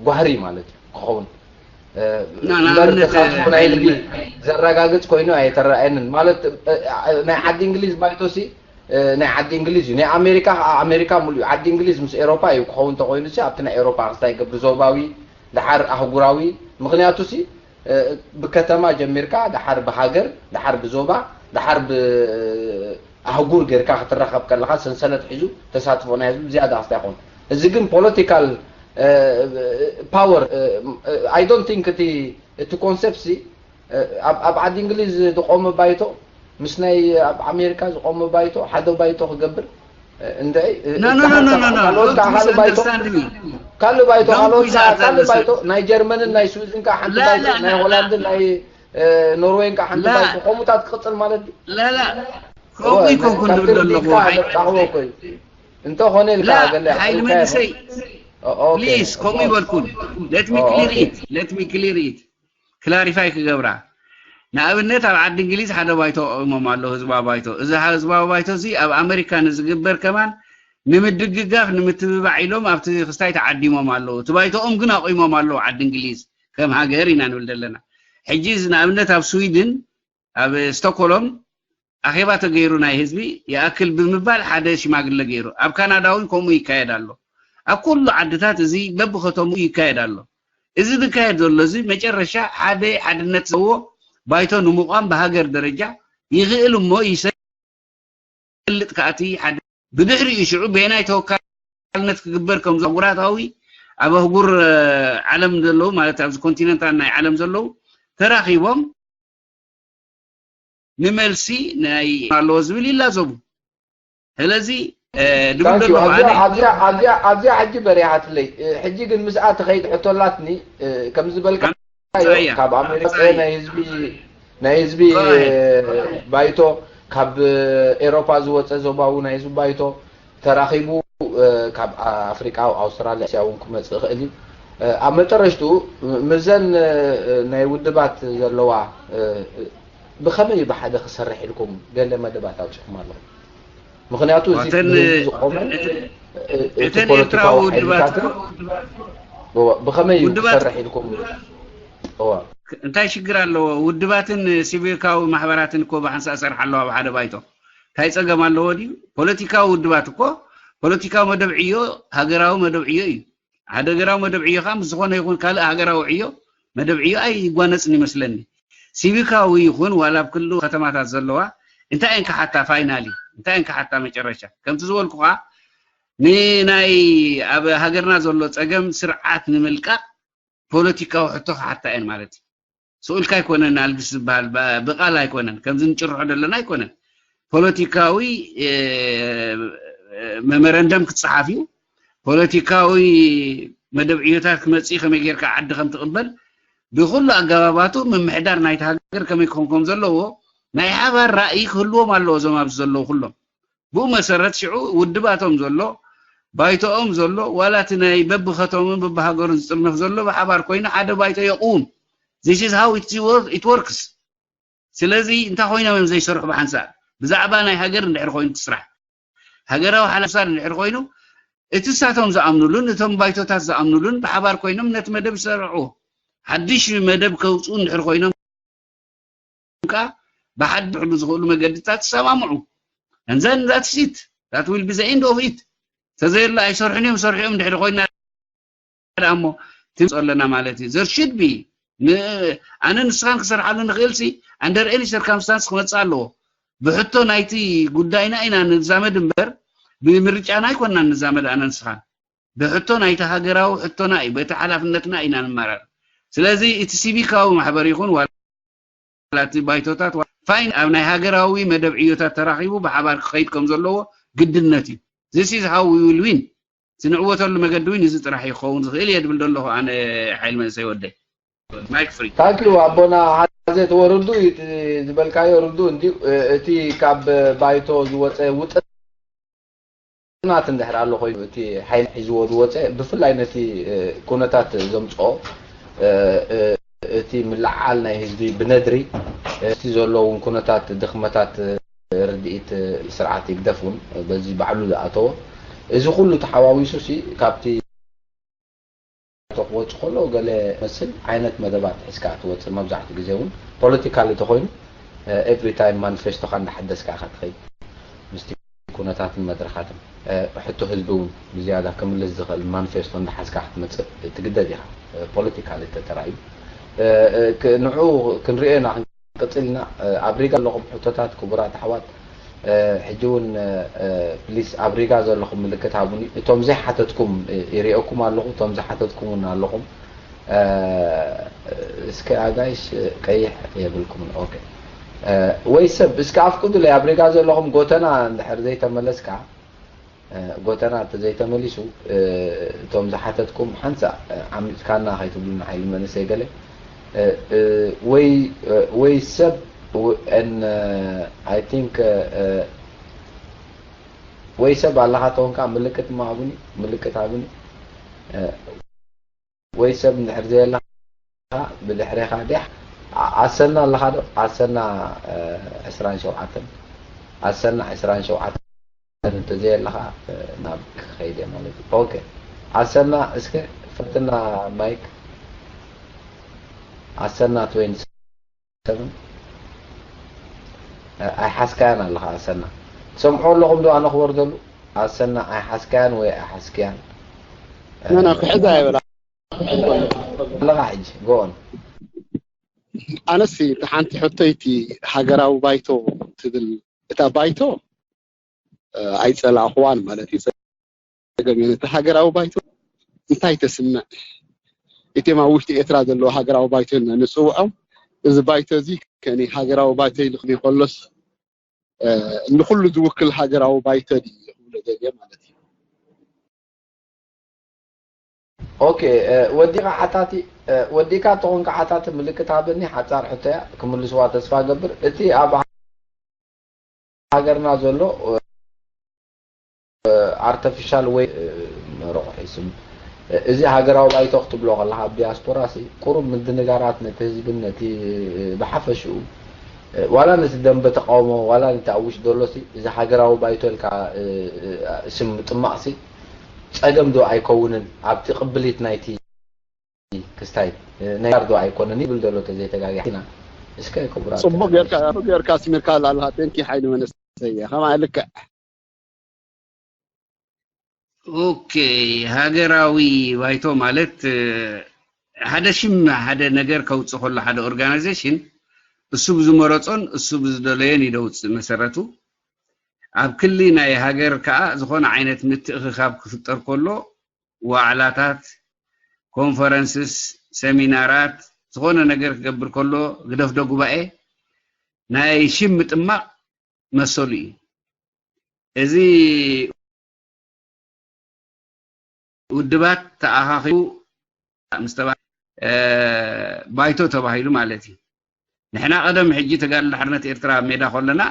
ጓህሪ ማለት እዩ ክኸውን። እምበር ተሳትፎ ናይ ህዝቢ ዘረጋግፅ ኮይኑ ኣይተረኣየንን። ማለት ናይ ዓዲ እንግሊዝ ባይቶሲ ናይ ዓዲ እንግሊዝ እዩ። ናይ ኣሜሪካ ኣሜሪካ ሙሉ ዓዲ እንግሊዝ ምስ ኤሮፓ እዩ ክኸውን ተኮይኑ ሲ ኣብቲ ናይ ኤሮፓ ክስታይ ገብር ዞባዊ ድሓር ኣህጉራዊ። ምክንያቱ ሲ ብከተማ ጀሚርካ ድሓር ብሃገር ድሓር ብዞባ ድሓር ብኣህጉር ጌርካ ክትራኸብ ከለካ ሰንሰለት ሒዙ ተሳትፎ ናይ ህዝቢ ዝያዳ ክስታይ ይኸውን። እዚ ግን political power I don't think እቲ እቲ concept ሲ ኣብ ዓዲ እንግሊዝ ዝቆመ ባይቶ ምስ ናይ ኣብ ኣሜሪካ ዝቆመ ባይቶ ሓደ ባይቶ ክገብር እንደ ካልእ ባይቶ ካልእ ባይቶ ናይ ጀርመንን ናይ ስዊዝን ከዓ ሓንቲ ባይቶ ናይ ሆላንድን ናይ ኖርዌይን ከዓ ሓንቲ ባይቶ ከምኡታት ክቅፅል ማለት ድዩ? ከምኡ ይኮንኩን ዝብል ዘለኹ እንተኾነ ኢልካ ገለ ሓይሊ መንእሰይ please ከምኡ ይበልኩን let me clear it let me clear it clarify ክገብራ። ንኣብነት ኣብ ዓዲ እንግሊዝ ሓደ ባይቶ ኣቑሞም ኣለዉ ህዝባዊ ባይቶ። እዚ ህዝባዊ ባይቶ እዚ ኣብ ኣመሪካ ንዝግበር ከማን ንምድግጋፍ ንምትብባዕ ኢሎም ኣብቲ ክስታይ ተዓዲሞም ኣለዉ። እቲ ባይቶኦም ግን ኣቑሞም ኣለዉ ዓዲ እንግሊዝ ከም ሃገር ኢና ንብል ዘለና። ሕጂ እዚ ንኣብነት ኣብ ስዊድን ኣብ ስቶኮሎም ኣኼባ ተገይሩ ናይ ህዝቢ ይኣክል ብምባል ሓደ ሽማግለ ገይሩ። ኣብ ካናዳ እውን ከምኡ ይካየድ ኣሎ። ኣብ ኩሉ ዓድታት እዚ በብኸተምኡ ይካየድ ኣሎ። እዚ ዝካየድ ዘሎ እዚ መጨረሻ ሓደ ሓድነት ዘለዎ ባይቶ ንምቋም ብሃገር ደረጃ ይኽእል እሞ ይሰልጥ ከኣቲ ሓደ ብድሕሪኡ ሽዑ በየናይ ተወካልነት ክግበር ከም ኣህጉራታዊ ኣብ ኣህጉር ዓለም ዘለዉ ማለት ኣብዚ ኮንቲነንታል ናይ ዓለም ዘለዉ ተራኺቦም ንመልሲ ናይ ኣለዎ ዝብል ይላዘቡ። ስለዚ ድብል ዘሎ ኣብዚኣ ሕጂ በሪሃትለይ። ሕጂ ግን ምስኣ ትኸይድ ሕቶላትኒ ከም ዝበልካ ካብ ኣሜሪካ ናይ ህዝቢ ናይ ህዝቢ ባይቶ ካብ ኤሮፓ ዝወፀ ዞባዊ ናይ ህዝቢ ባይቶ ተራኺቡ ካብ ኣፍሪቃ ኣውስትራልያ እስያ እውን ክመፅእ ይኽእል እዩ። ኣብ መጠረሽትኡ ምዘን ናይ ውድባት ዘለዋ ብኸመይ ብሓደ ክሰርሕ ኢልኩም ገለ መደባት ኣውፂኹም ኣለኹም? ምክንያቱ እዚ ዝቆመ እቲ ፖለቲካዊ ሓይልታት ብኸመይ ክሰርሕ ኢልኩም? እንታይ ሽግር ኣለዎ? ውድባትን ሲቪካዊ ማሕበራትን እኮ ብሓንሳእ ሰርሓ ኣለዋ ብሓደ ባይቶ። እንታይ ጸገም ኣለዎ ድዩ? ፖለቲካዊ ውድባት እኮ ፖለቲካዊ መደብ ዕዮ ሃገራዊ መደብ ዕዮ እዩ። ሃገራዊ መደብ ዕዮ ከዓ ምስ ዝኾነ ይኹን ካልእ ሃገራዊ ዕዮ መደብ ዕዮ ኣይጓነጽን ይመስለኒ። ሲቪካዊ ይኹን ዋላ ኣብ ክልሉ ከተማታት ዘለዋ እንታይ እየን ክሓታ ፋይናሊ እንታይ እየን ክሓታ መጨረሻ ከምቲ ዝበልኩኻ ንናይ ኣብ ሃገርና ዘሎ ጸገም ስርዓት ንምልቃቕ ፖለቲካዊ ሕቶ ክሓታ እየን ማለት እዩ። ስኡልካ ኣይኮነን ኣልግስ ዝበሃል ብቃል ኣይኮነን ከምዚ ንጭርሖ ዘለና ኣይኮነን። ፖለቲካዊ መመረንደም ክፀሓፍ እዩ። ፖለቲካዊ መደብ ዕዮታት ክመፅእ ከመይ ጌርካ ዓዲ ከም ትቕበል ብኩሉ ኣገባባቱ ምምሕዳር ናይቲ ሃገር ከመይ ክኾን ከም ዘለዎ ናይ ሓባር ራእይ ክህልዎም ኣለዎ እዞም ኣብዚ ዘለዉ ኩሎም። ብኡ መሰረት ሽዑ ውድባቶም ዘሎ ባይቶኦም ዘሎ ዋላ እቲ ናይ በብኸተሞም በብሃገሩን ዝጥርነፍ ዘሎ ብሓባር ኮይኑ ሓደ ባይቶ የቕውም። This is how it works። ስለዚ እንታይ ኮይኖም እዮም ዘይሰርሑ ብሓንሳእ ብዛዕባ ናይ ሃገር እንድሕር ኮይኑ እቲ ስራሕ ሃገራዊ ሓላፍሳር እንድሕር ኮይኑ እቲ እሳቶም ዝኣምኑሉን እቶም ባይቶታት ዝኣምኑሉን ብሓባር ኮይኖም ነቲ መደብ ይሰርሑ። ሓድሽ መደብ ከውፅኡ እንድሕር ኮይኖም ከዓ ብሓድሕሉ ዝኽእሉ መገድታት ይሰማምዑ። And then that's it. That will be the end of it. ተዘየሎ ኣይሰርሑን እዮም ሰርሑ እዮም ድሕሪ ኮይና ደኣ እሞ ትምፅ ኣለና ማለት እዩ። There should be ኣነ ንስኻን ክሰርሓሉ ንኽእል ሲ under any circumstance ክመፅእ ኣለዎ። ብሕቶ ናይቲ ጉዳይና ኢና ንዛመድ እምበር ብምርጫና ኣይኮንና ንዛመድ ኣነ ንስኻን። ብሕቶ ናይቲ ሃገራዊ ሕቶና እዩ። በቲ ሓላፍነትና ኢና ንመራር። ስለዚ እቲ ሲቪካዊ ማሕበር ይኹን ዋላ እቲ ባይቶታት ፋይን ኣብ ናይ ሃገራዊ መደብ ዕዮታት ተራኺቡ ብሓባር ክኸይድ ከም ዘለዎ ግድነት እዩ። This is how we will win። ዝንዕወተሉ መገዲ እውን እዚ ጥራሕ ይኸውን ዝኽእል እየ ድብል ዘለኹ ኣነ ሓይል መንእሰይ ወደይ። Mic free። Thank you ኣቦና ሓዘት ወርዱ ዝበልካዮ ርዱ እንዲ እቲ ካብ ባይቶ ዝወፀ ውጥናት እንድሕር ኣሎ ኮይኑ እቲ ሓይል ሒዝዎ ዝወፀ ብፍላይ ነቲ ኩነታት ዘምፅኦ እቲ ምልዓል ናይ ህዝቢ ብነድሪ እቲ ዘለውን ኩነታት ድኽመታት ርድኢት ስርዓት ህግደፍ እውን በዚ ባዕሉ ዝኣተዎ፣ እዚ ኩሉ ተሓዋዊሱ ሲ ካብቲ ክወጽእ ከሎ ገለ መስል ዓይነት መደባት ሒዝካ ትወጽእ። መብዛሕትኡ ግዜ እውን ፖለቲካሊ ተኾይኑ ኤቭሪ ታይም ማኒፌስቶኻ እንዳሓደስካ ኢኻ ትኸይድ። ምስቲ ኩነታትን መድረኻትን ሕቶ ህዝቢ እውን ብዝያዳ ክምልስ ዝኽእል ማኒፌስቶ እንዳሓዝካ ክትመጽእ ትግደድ ኢኻ። ፖለቲካሊ ተተራእዩ ንዑ ክንሪኦ ኢና። ክንቅጽል ኢና። ኣብ ሪጋ ኣለኹም ሕቶታት ክቡራት ኣሕዋት፣ ሕጂ እውን ፕሊስ ኣብ ሪጋ ዘለኹም ምልክት ሃቡኒ። እቶም ዘይሓተትኩም ይሪኦኩም ኣለኹ፣ እቶም ዝሓተትኩም እውን ኣለኹም። እስከ ኣጋይሽ ቀይሕ የብልኩምን። ኦኬ። ወይ ሰብ እስከ ኣፍቅዱለይ፣ ኣብ ሪጋ ዘለኹም ጎተና እንድሕር ዘይተመለስካ፣ ጎተና እንተዘይተመሊሱ፣ እቶም ዝሓተትኩም ሓንሳእ ዓሚጽካና ከይትብሉና ሓይሊ መንእሰይ ገለ፣ ወይ ወይ ሰብ፣ and I think ወይ ሰብ ኣለኻ ተኾንካ ምልክት እማ ሃቡኒ፣ ምልክት ሃቡኒ። ወይ ሰብ እንድሕር ዘየለኻ ብድሕሬኻ ዲያ። ኣሰና ኣለኻ ዶ? ኣሰና ዕስራን ሸውዓተን፣ ኣሰና ዕስራን ሸውዓተን እንተዘየለኻ ናብ ክኸይድ እየ ማለት እዩ። ኦኬ፣ ኣሰና እስከ ፈትና ማይክ። ኣሰና ትዌንቲ ሰቨን ኣይሓዝካያን ኣለኻ። ኣሰና ትሰምዑ ኣለኹም ዶ? ኣነ ክወርደሉ ኣሰና ኣይሓዝካያን ወይ ኣይሓዝክያን ኖ ኖ ክሕዛ ኣይበላ ኣለኻ። ሕጂ ጎኦን ኣነሲ እቲ ሓንቲ ሕቶይቲ ሃገራዊ ባይቶ ትብል እታ ባይቶ ኣይጸላእኽዋን ማለት እዩ። ጸገም እዩ። እቲ ሃገራዊ ባይቶ እንታይ ተስምዕ? እቲም ኣብ ውሽጢ ኤርትራ ዘለዉ ሃገራዊ ባይቶ ኢልና ንጽውዖም፣ እዚ ባይቶ እዚ ከኒ ሃገራዊ ባይቶ ኢሉ ክብል ከሎስ ንኹሉ ዝውክል ሃገራዊ ባይቶ ድዩ ክብሎ ደልየ ማለት እዩ። ኦኬ፣ ወዲኻ ሓታቲ፣ ወዲካ ተኾንካ ሓታቲ ምልክት ሃበኒ። ሓጻር ሕቶያ ክምልስዋ ተስፋ ገብር። እቲ ኣብ ሃገርና ዘሎ ኣርተፊሻል ወይ መረቑሒ ስም፣ እዚ ሃገራዊ ባይቶ ክትብሎ ከለኻ ኣብ ዲያስፖራ ሲ ቁሩብ ምድንጋራት ነቲ ህዝብን ነቲ ብሓፈሽኡ ዋላ ነቲ ደንበ ተቃውሞ ዋላ ነቲ ኣብ ውሽጢ ዘሎ ሲ እዚ ሃገራዊ ባይቶ ኢልካ ስም ምጥማቕ ሲ ጸገም ዶ ኣይከውንን ኣብቲ ቅብሊት ናይቲ ክስታይ ናይ ዶ ኣይኮነን ይብል ዘሎ ተዘይተጋጊሕና። እስከ ክቡራት ጽቡቅ ጌርካ ጽቡቅ ጌርካ ስሚርካ ኣላ ኣለካ። ቴንኪ ሓይሊ መንእሰይ ከማ ልክዕ ኦኬ፣ ሃገራዊ ባይቶ ማለት ሓደ ሽም ሓደ ነገር ከውፅእ ከሎ ሓደ ኦርጋናይዜሽን እሱ ብዝመረፆን እሱ ብዝደለዮን እዩ ደውፅእ መሰረቱ። ኣብ ክሊ ናይ ሃገር ከዓ ዝኾነ ዓይነት ምትእኽኻብ ክፍጠር ከሎ ዋዕላታት፣ ኮንፈረንስስ፣ ሰሚናራት፣ ዝኾነ ነገር ክገብር ከሎ ግደፍዶ ጉባኤ ናይ ሽም ምጥማቕ መሰሉ እዩ። እዚ ውድባት ተኣኻኺቡ ምስ ተባ ባይቶ ተባሂሉ ማለት እዩ። ንሕና ቀደም ሕጂ ተጋድሎ ሓርነት ኤርትራ ኣብ ሜዳ ከለና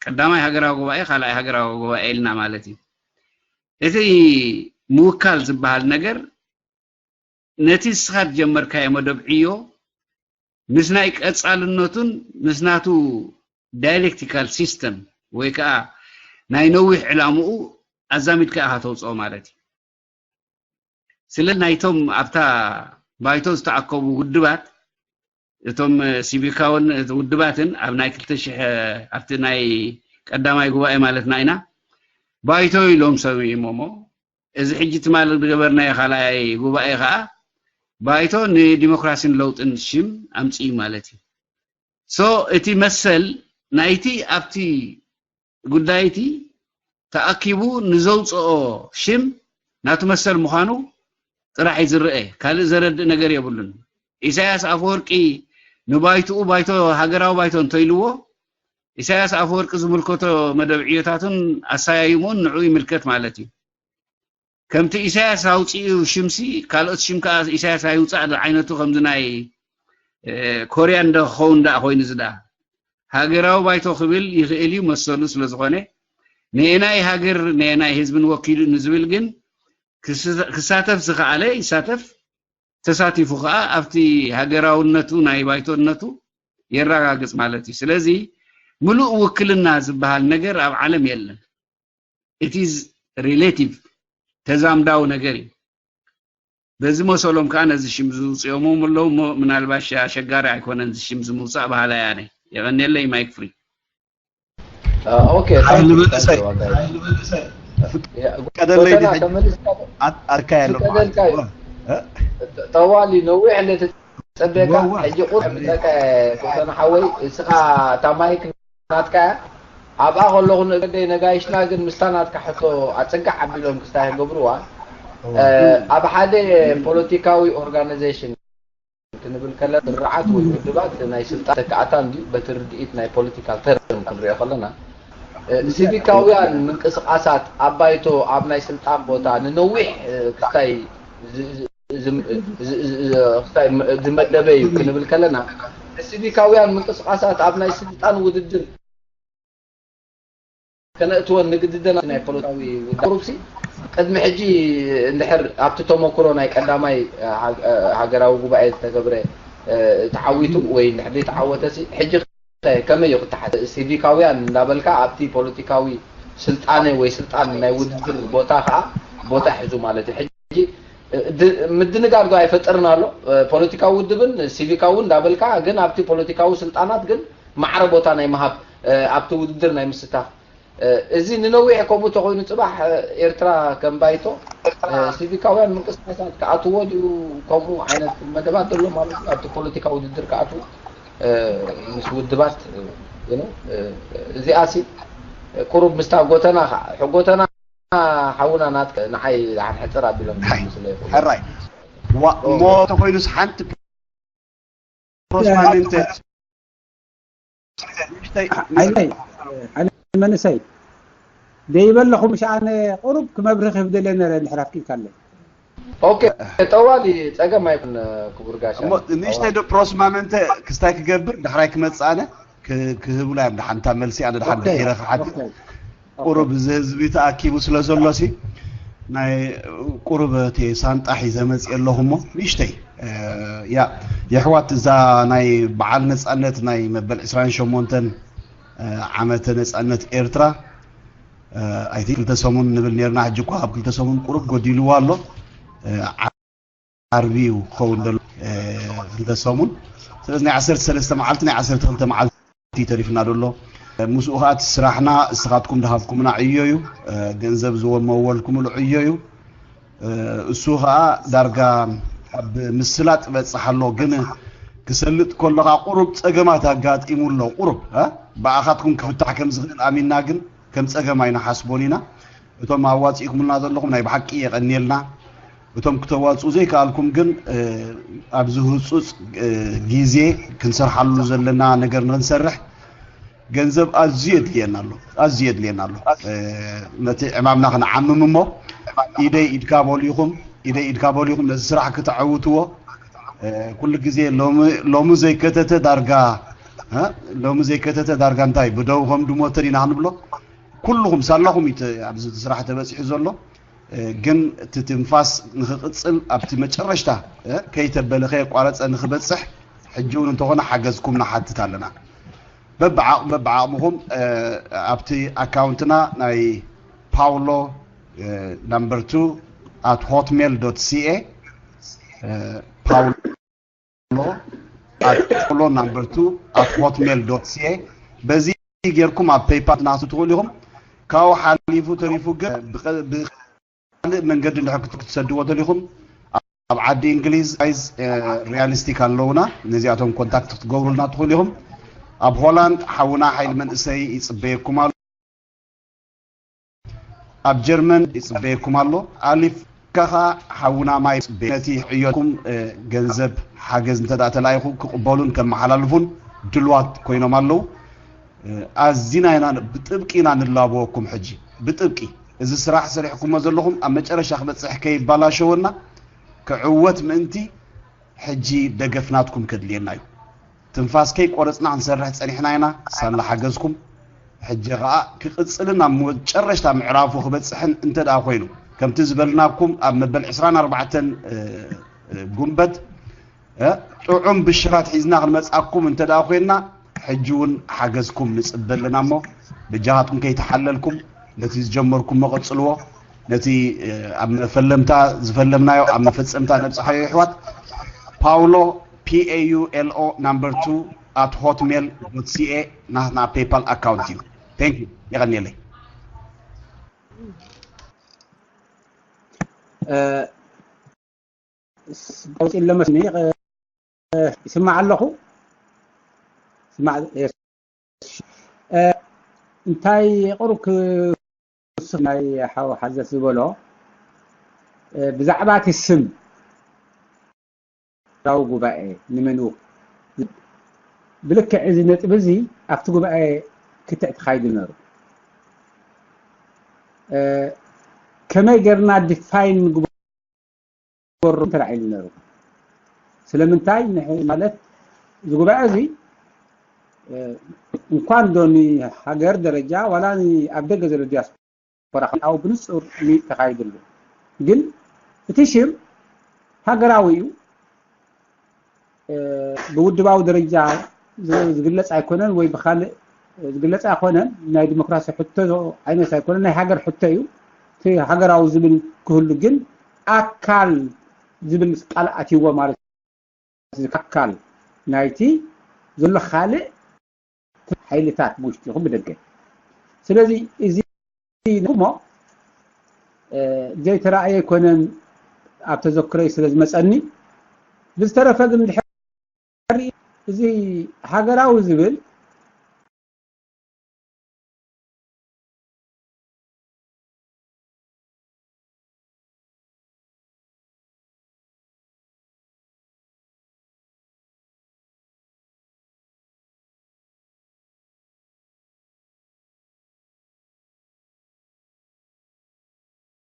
ቀዳማይ ሃገራዊ ጉባኤ ካልኣይ ሃገራዊ ጉባኤ ኢልና ማለት እዩ። እቲ ምውካል ዝበሃል ነገር ነቲ ንስኻ ዝጀመርካዮ መደብ ዕዮ ምስ ናይ ቀጻልነቱን ምስ ናቱ ዳይሌክቲካል ሲስተም ወይ ከዓ ናይ ነዊሕ ዕላምኡ ኣዛሚድካ ኢኻ ተውፅኦ ማለት እዩ። ስለ ናይቶም ኣብታ ባይቶ ዝተኣከቡ ውድባት እቶም ሲቪካውን ውድባትን ኣብ ናይ ክልተ ሽሕ ኣብቲ ናይ ቀዳማይ ጉባኤ ማለትና ኢና ባይቶ ኢሎም ሰሚሞሞ እዚ ሕጂ ትማል ዝገበርናዮ ካልኣይ ጉባኤ ከዓ ባይቶ ንዲሞክራሲን ለውጥን ሽም ኣምፅኡ ማለት እዩ። ሶ እቲ መሰል ናይቲ ኣብቲ ጉዳይ እቲ ተኣኪቡ ንዘውፅኦ ሽም ናቱ መሰል ምዃኑ ጥራሕ እዩ ዝረአ። ካልእ ዘረድእ ነገር የብሉን። ኢሳያስ ኣፈወርቂ ንባይትኡ ባይቶ ሃገራዊ ባይቶ እንተኢልዎ ኢሳያስ ኣፈወርቂ ዝምልከቶ መደብ ዕዮታቱን ኣሰያይሙን ንዑ ይምልከት ማለት እዩ። ከምቲ ኢሳያስ ኣውፂኡ ሽምሲ ካልኦት ሽም ከዓ ኢሳያስ ኣይውፃእ ዝዓይነቱ ከምዚ ናይ ኮርያ እንደ ክኸውን ደኣ ኮይኑ እዚ ደኣ ሃገራዊ ባይቶ ክብል ይኽእል እዩ መሰሉ ስለ ዝኾነ ነየናይ ሃገር ነየናይ ህዝቢ ንወኪሉ ንዝብል ግን ክሳተፍ ዝኸኣለ ይሳተፍ ተሳቲፉ ከዓ ኣብቲ ሃገራውነቱ ናይ ባይቶነቱ የረጋግፅ ማለት እዩ። ስለዚ ምሉእ ውክልና ዝበሃል ነገር ኣብ ዓለም የለን። It is relative፣ ተዛምዳዊ ነገር እዩ። በዚ መሰሎም ከዓ ነዚ ሽም ዝውፅኦምዎም ኣለዉ እሞ፣ ምናልባሽ ኣሸጋሪ ኣይኮነን እዚ ሽም ዝምውፃእ በሃላይ ኣነ። የቐንየለይ። ማይክ ፍሪ። ኦኬ፣ ሓይሊ መንእሰይ፣ ሓይሊ መንእሰይ። ፍቀደለይ፣ ጎተና ድሕጂ ተመሊስካ ኣት-፣ ኣርካይ ኣሎ ፍቀደልካ እዩ። ማለት ነው። እ? ጠዋሊ ነዊሕ እንደ ተጸበካ፣ ወ-፣ ወ-፣ ሕጂ ቁርብ ተቀ-፣ ጎተና ሓወይ፣ እስኻ እታ ማይክ ናትካ እያ። ኣብኣ ከለኹ ንእገደይ ነጋይሽና ግን ምስታ ናትካ ሕቶ ኣጸጋዕ ኣቢሎም ክስታይ ክገብርዋ። እ፣ ኣብ ሓደ ፖለቲካዊ ኦርጋናይዜሽን ክንብል ከለና፣ ስርዓት ወይ ውድባት ናይ ስልጣን ተካእታን ድዩ? በቲ ርድኢት ናይ ፖለቲካል ተርም ክንሪኦ ከለና፣ እ፣ ሲቪካውያን ምንቅስቓሳት ኣብ ባይቶ ኣብ ናይ ስልጣን ቦታ ንነዊሕ፣ እ፣ ክስታይ ዝ-፣ ዝ-፣ ዝ-፣ ዝ-፣ ዝ-፣ ክስታይ ም-፣ ዝመደበ እዩ ክንብል ከለና፣ ሲቪካውያን ምንቅስቓሳት ኣብ ናይ ስልጣን ውድድር ከነእትወን ንግድደና። ናይ ፖለቲካዊ ውድብ ቁሩብሲ ቅድሚ ሕጂ እንድሕር ኣብቲ ተመክሮ ናይ ቀዳማይ ሃገ-፣ ሃገራዊ ጉባኤ ዝተገብረ፣ እ፣ ተዓዊቱ ወይ እንድሕር ዘይተዓወተሲ፣ ሕጂ ከ-፣ ከመይ እዩ ክተሓዝ? ሲቪካውያን እንዳበልካ ኣብቲ ፖለቲካዊ ስልጣነ ወይ ስልጣን ናይ ውድድር ቦታ ከዓ ቦታ ሕዙ ማለት እዩ። ሕጂ፣ እ፣ ድ-፣ ምድንጋር ዶ ኣይፈጥርን ኣሎ? እ፣ ፖለቲካዊ ውድብን ሲቪካዊ እንዳበልካ ግን ኣብቲ ፖለቲካዊ ስልጣናት ግን ማዕረ ቦታ ናይ ምሃብ፣ እ፣ ኣብቲ ውድድር ናይ ምስታፍ፣ እ፣ እዚ ንነዊሕ ከምኡ ተኾይኑ ጽባሕ፣ እ፣ ኤርትራ ከም ባይቶ፣ እ፣ ሲቪካውያን ምንቅስቃሳት ክኣትዎ ድዩ? ከምኡ ዓይነት መደባት ዘሎ ማለት እዩ። ኣብቲ ፖለቲካዊ ውድድር ክኣትዉ፣ እ፣ ምስ ውድባት፣ እ፣ you know፣ እ፣ እዚኣሲ ቁሩብ ምስታ ጎተና ኸ-፣ ጎተና ሓውና ናትከ ንዓይ ዝሓን ሕጽር ኣቢሎም ሓይ፣ ምስለ ይኽእሉ። ሕራይ። ዋ-፣ ኦ። እሞ ተኾይኑስ ሓንቲ ፕሮስማኒንተ ንእሽተይ ሓይለይ፣ ሓይለ መንእሰይ፣ ደይበለኹ ምሽ ኣነ ቁሩብ ክመብርህ ክህብ ደለ ነረ እንድሕር ኣፍቂድካለይ። ኦኬ፣ ጠዋሊ ጸገም ኣይኮን ክቡር ጋሻ። እሞ ንእሽተይ ዶ ፕሮስማመንተ ክስታይ ክገብር ዳሕራይ ክመጽእ ኣነ ክ-፣ ክህብላ እዮም። ደሓን እታ መልሲ ኣነ ደሓን ኦኬ፣ ድሒረ ክሓትት። ኦኬ፣ ኦኬ። ቁሩብ እዚ ህዝቢ ተኣኪቡ ስለ ዘሎ ሲ ናይ ቁሩብ እቲ ሳንጣ ሒዘ መጽእ ኣለኹ እሞ ንእሽተይ፣ እ፣ ያ የሕዋት እዛ ናይ በዓል ነጻነት ናይ መበል ዕስራን ሸሞንተን፣ እ፣ ዓመተ ነጻነት ኤርትራ፣ እ፣ ኣይ ቲንክ ክልተ ሰሙን ንብል ኔርና። ሕጂ እኳ ካብ ክልተ ሰሙን ቁሩብ ጎዲልዋ ኣሎ። እ፣ ዓርቢ እዩ ክኸውን ዘሎ፣ እ፣ ክልተ ሰሙን። ስለዚ ናይ ዓሰርተ ሰለስተ መዓልቲ፣ ናይ ዓሰርተ ክልተ መዓልቲ እዩ ተሪፍና ዘሎ። ምስኡ ኸኣ እቲ ስራሕና እስኻትኩም ድሃብኩምና ዕዮ እዩ፣ እ፣ ገንዘብ ዝወመወልኩምሉ ዕዮ እዩ። እ፣ እሱ ኸኣ ዳርጋ ኣብ ምስላጥ ይበጽሕ ኣሎ፣ ግን ክሰልጥ ከሎ ኸኣ ቁሩብ ጸገማት ኣጋጢሙ ኣሎ። ቁሩብ፣ እ፣ ብኣኻትኩም ክፍታሕ ከም ዝኽእል ኣሚንና፣ ግን ከም ጸገም ኣይንሓስቦን ኢና። እቶም ኣዋጺእኩምልና ዘለኹም ናይ ብሓቂ የቐንየልና። እቶም ክተዋጽኡ ዘይከኣልኩም ግን፣ እ፣ ኣብዚ ህጹጽ፣ እ፣ ግዜ ክንሰርሓሉ ዘለና ነገር ንኽንሰርሕ ገንዘብ ኣዝዩ የድልየና ኣሎ፣ ኣዝዩ የድልየና ኣሎ። እ፣ ነቲ ዕማምና ክንዓምም እሞ ኢደይ ኢድካ በሉ ኢኹም፣ ኢደይ ኢድካ በሉ ኢኹም ነዚ ስራሕ ክተዐውትዎ። እ፣ ኩሉ ግዜ ሎሚ፣ ሎሚ ዘይከተተ ዳርጋ፣ እ፣ ሎሚ ዘይከተተ ዳርጋ እንታይ ብደው ከም ድሞተ ዲና ክንብሎ? ኩልኹም ሳላኹም እዩ ተ-፣ ኣብዚ ስራሕ ተበጺሑ ዘሎ። እ፣ ግን እቲ ትንፋስ ንኽቕጽል ኣብቲ መጨረሽታ፣ እ፣ ከይተበለ ከየቋረጸ ንኽበጽሕ ሕጂ እውን እንተኾነ ሓገዝኩም ንሓትት ኣለና። በብዓቕ-፣ በብዓቕምኹም፣ እ፣ ኣብቲ ኣካውንትና ናይ ፓውሎ፣ እ፣ number two at hotmail dot C A፣ እ፣ ፓውሎ at ፓውሎ number two at hotmail dot C A፣ በዚ ጌርኩም ኣብ ፔይፓል ትናቱ ትኽእሉ ኢኹም። ካብኡ ሓሊፉ ተሪፉ ግን ብቐ-፣ ብኻልእ መንገዲ እንድሕር ክት-፣ ክትሰድዎ ተሊኹም ኣብ ዓዲ እንግሊዝ፣ እ፣ ሪያሊስቲክ ኣለውና። ነዚኣቶም ኮንታክት ክትገብሩልና ትኽእሉ ኢኹም። ኣብ ሆላንድ ሓውና ሓይሊ መንእሰይ ይጽበየኩም ኣሎ። ኣብ ጀርመን ይጽበየኩም ኣሎ። ኣሊፍካ ኸኣ ሓውና ማይ ይጽበየ። ነቲ ዕዮኩም፣ እ፣ ገንዘብ ሓገዝ እንተ ደኣ ተላኢኹ ክቕበሉን ከመሓላልፉን ድልዋት ኮይኖም ኣለዉ። እ፣ ኣዚና ኢና ብጥብቂ ኢና ንላበወኩም ሕጂ። ብጥብቂ። እዚ ስራሕ ሰሪሕኩሞ ዘለኹም ኣብ መጨረሻ ክበጽሕ ከይባላሸወና ክዕወት ምእንቲ ሕጂ ደገፍ ናትኩም ከድልየና እዩ። ትንፋስ ከይቆረጽና ክንሰርሕ ጸኒሕና ኢና፣ ሳላ ሓገዝኩም። ሕጂ ኸኣ ክቕጽልን ኣብ መጨረሽታ ምዕራፉ ክበጽሕን እንተ ደኣ ኮይኑ፣ ከምቲ ዝበልናኩም ኣብ መበል ዕስራን ኣርባዕተን፣ እ፣ እ፣ ጉንበት፣ እ፣ ጥዑም ብሽራት ሒዝና ክንመጽኣኩም እንተ ደኣ ኮይንና፣ ሕጂ እውን ሓገዝኩም ንጽበ ኣለና እሞ በጃኻትኩም ከይተሓለልኩም ነቲ ዝጀመርኩሞ ቀጽልዎ። ነቲ ኣብ መፈለምታ ዝፈለምናዮ ኣብ መፈጸምታ ነብጽሓዮ። ይሕዋት ፓውሎ፣ P A U L O number two at hotmail dot C A ናትና ፔፓል ኣካውንት እዩ። Thank you። የቐንየለይ። እ፣ ስ-፣ ቀውጢ ኣሎ መስኒ፣ እ፣ ይስማዕ ኣለኹ? ይስማዕ፣ የስ። እ፣ እንታይ ቁሩብ ክውስኽ ናይ ሓው ሓዘት ዝበሎ፣ እ፣ ብዛዕባ እቲ ስም ሃገራዊ ጉባኤ ንመን ይውክል? ብልክዕ እዚ ነጥቢ እዚ ኣብቲ ጉባኤ ክትዕ ተኻይዱ ነይሩ። እ፣ ከመይ ጌርና ዲፋይን ንግበሮ ተላዒሉ ነይሩ። ስለምንታይ ንሕ-፣ ማለት እዚ ጉባኤ እዚ፣ እ፣ እንኳን ዶ ንሃገር ደረጃ ዋላ ን-፣ ኣብ ደገ ዘሎ ዲያስፖራ ካብ ብንጹር ሚ-፣ ተኻይድሉ። ግን እቲ ሽም ሃገራዊ እዩ። እ፣ ብውድባዊ ደረጃ ዝ-፣ ዝግለጽ ኣይኮነን ወይ ብኻልእ ዝግለጽ ኣይኮነን። ናይ ዲሞክራሲ ሕቶ ዓይነት ኣይኮነን፣ ናይ ሃገር ሕቶ እዩ። እቲ ሃገራዊ ዝብል ክህሉ ግን ኣካል ዝብል ቃል ኣትይዎ ማለት እዩ። ኣካል ናይቲ ዘሎ ካልእ ሓይልታት ብውሽጢ ይኹን ብደገ። ስለዚ እዚ እሞ፣ እ፣ ዘይተራእየ ኣይኮነን ኣብ ተዘክሮይ ስለ ዝመጸኒ። ብዝተረፈ ግን ድሕሪ እዚ ሃገራዊ ዝብል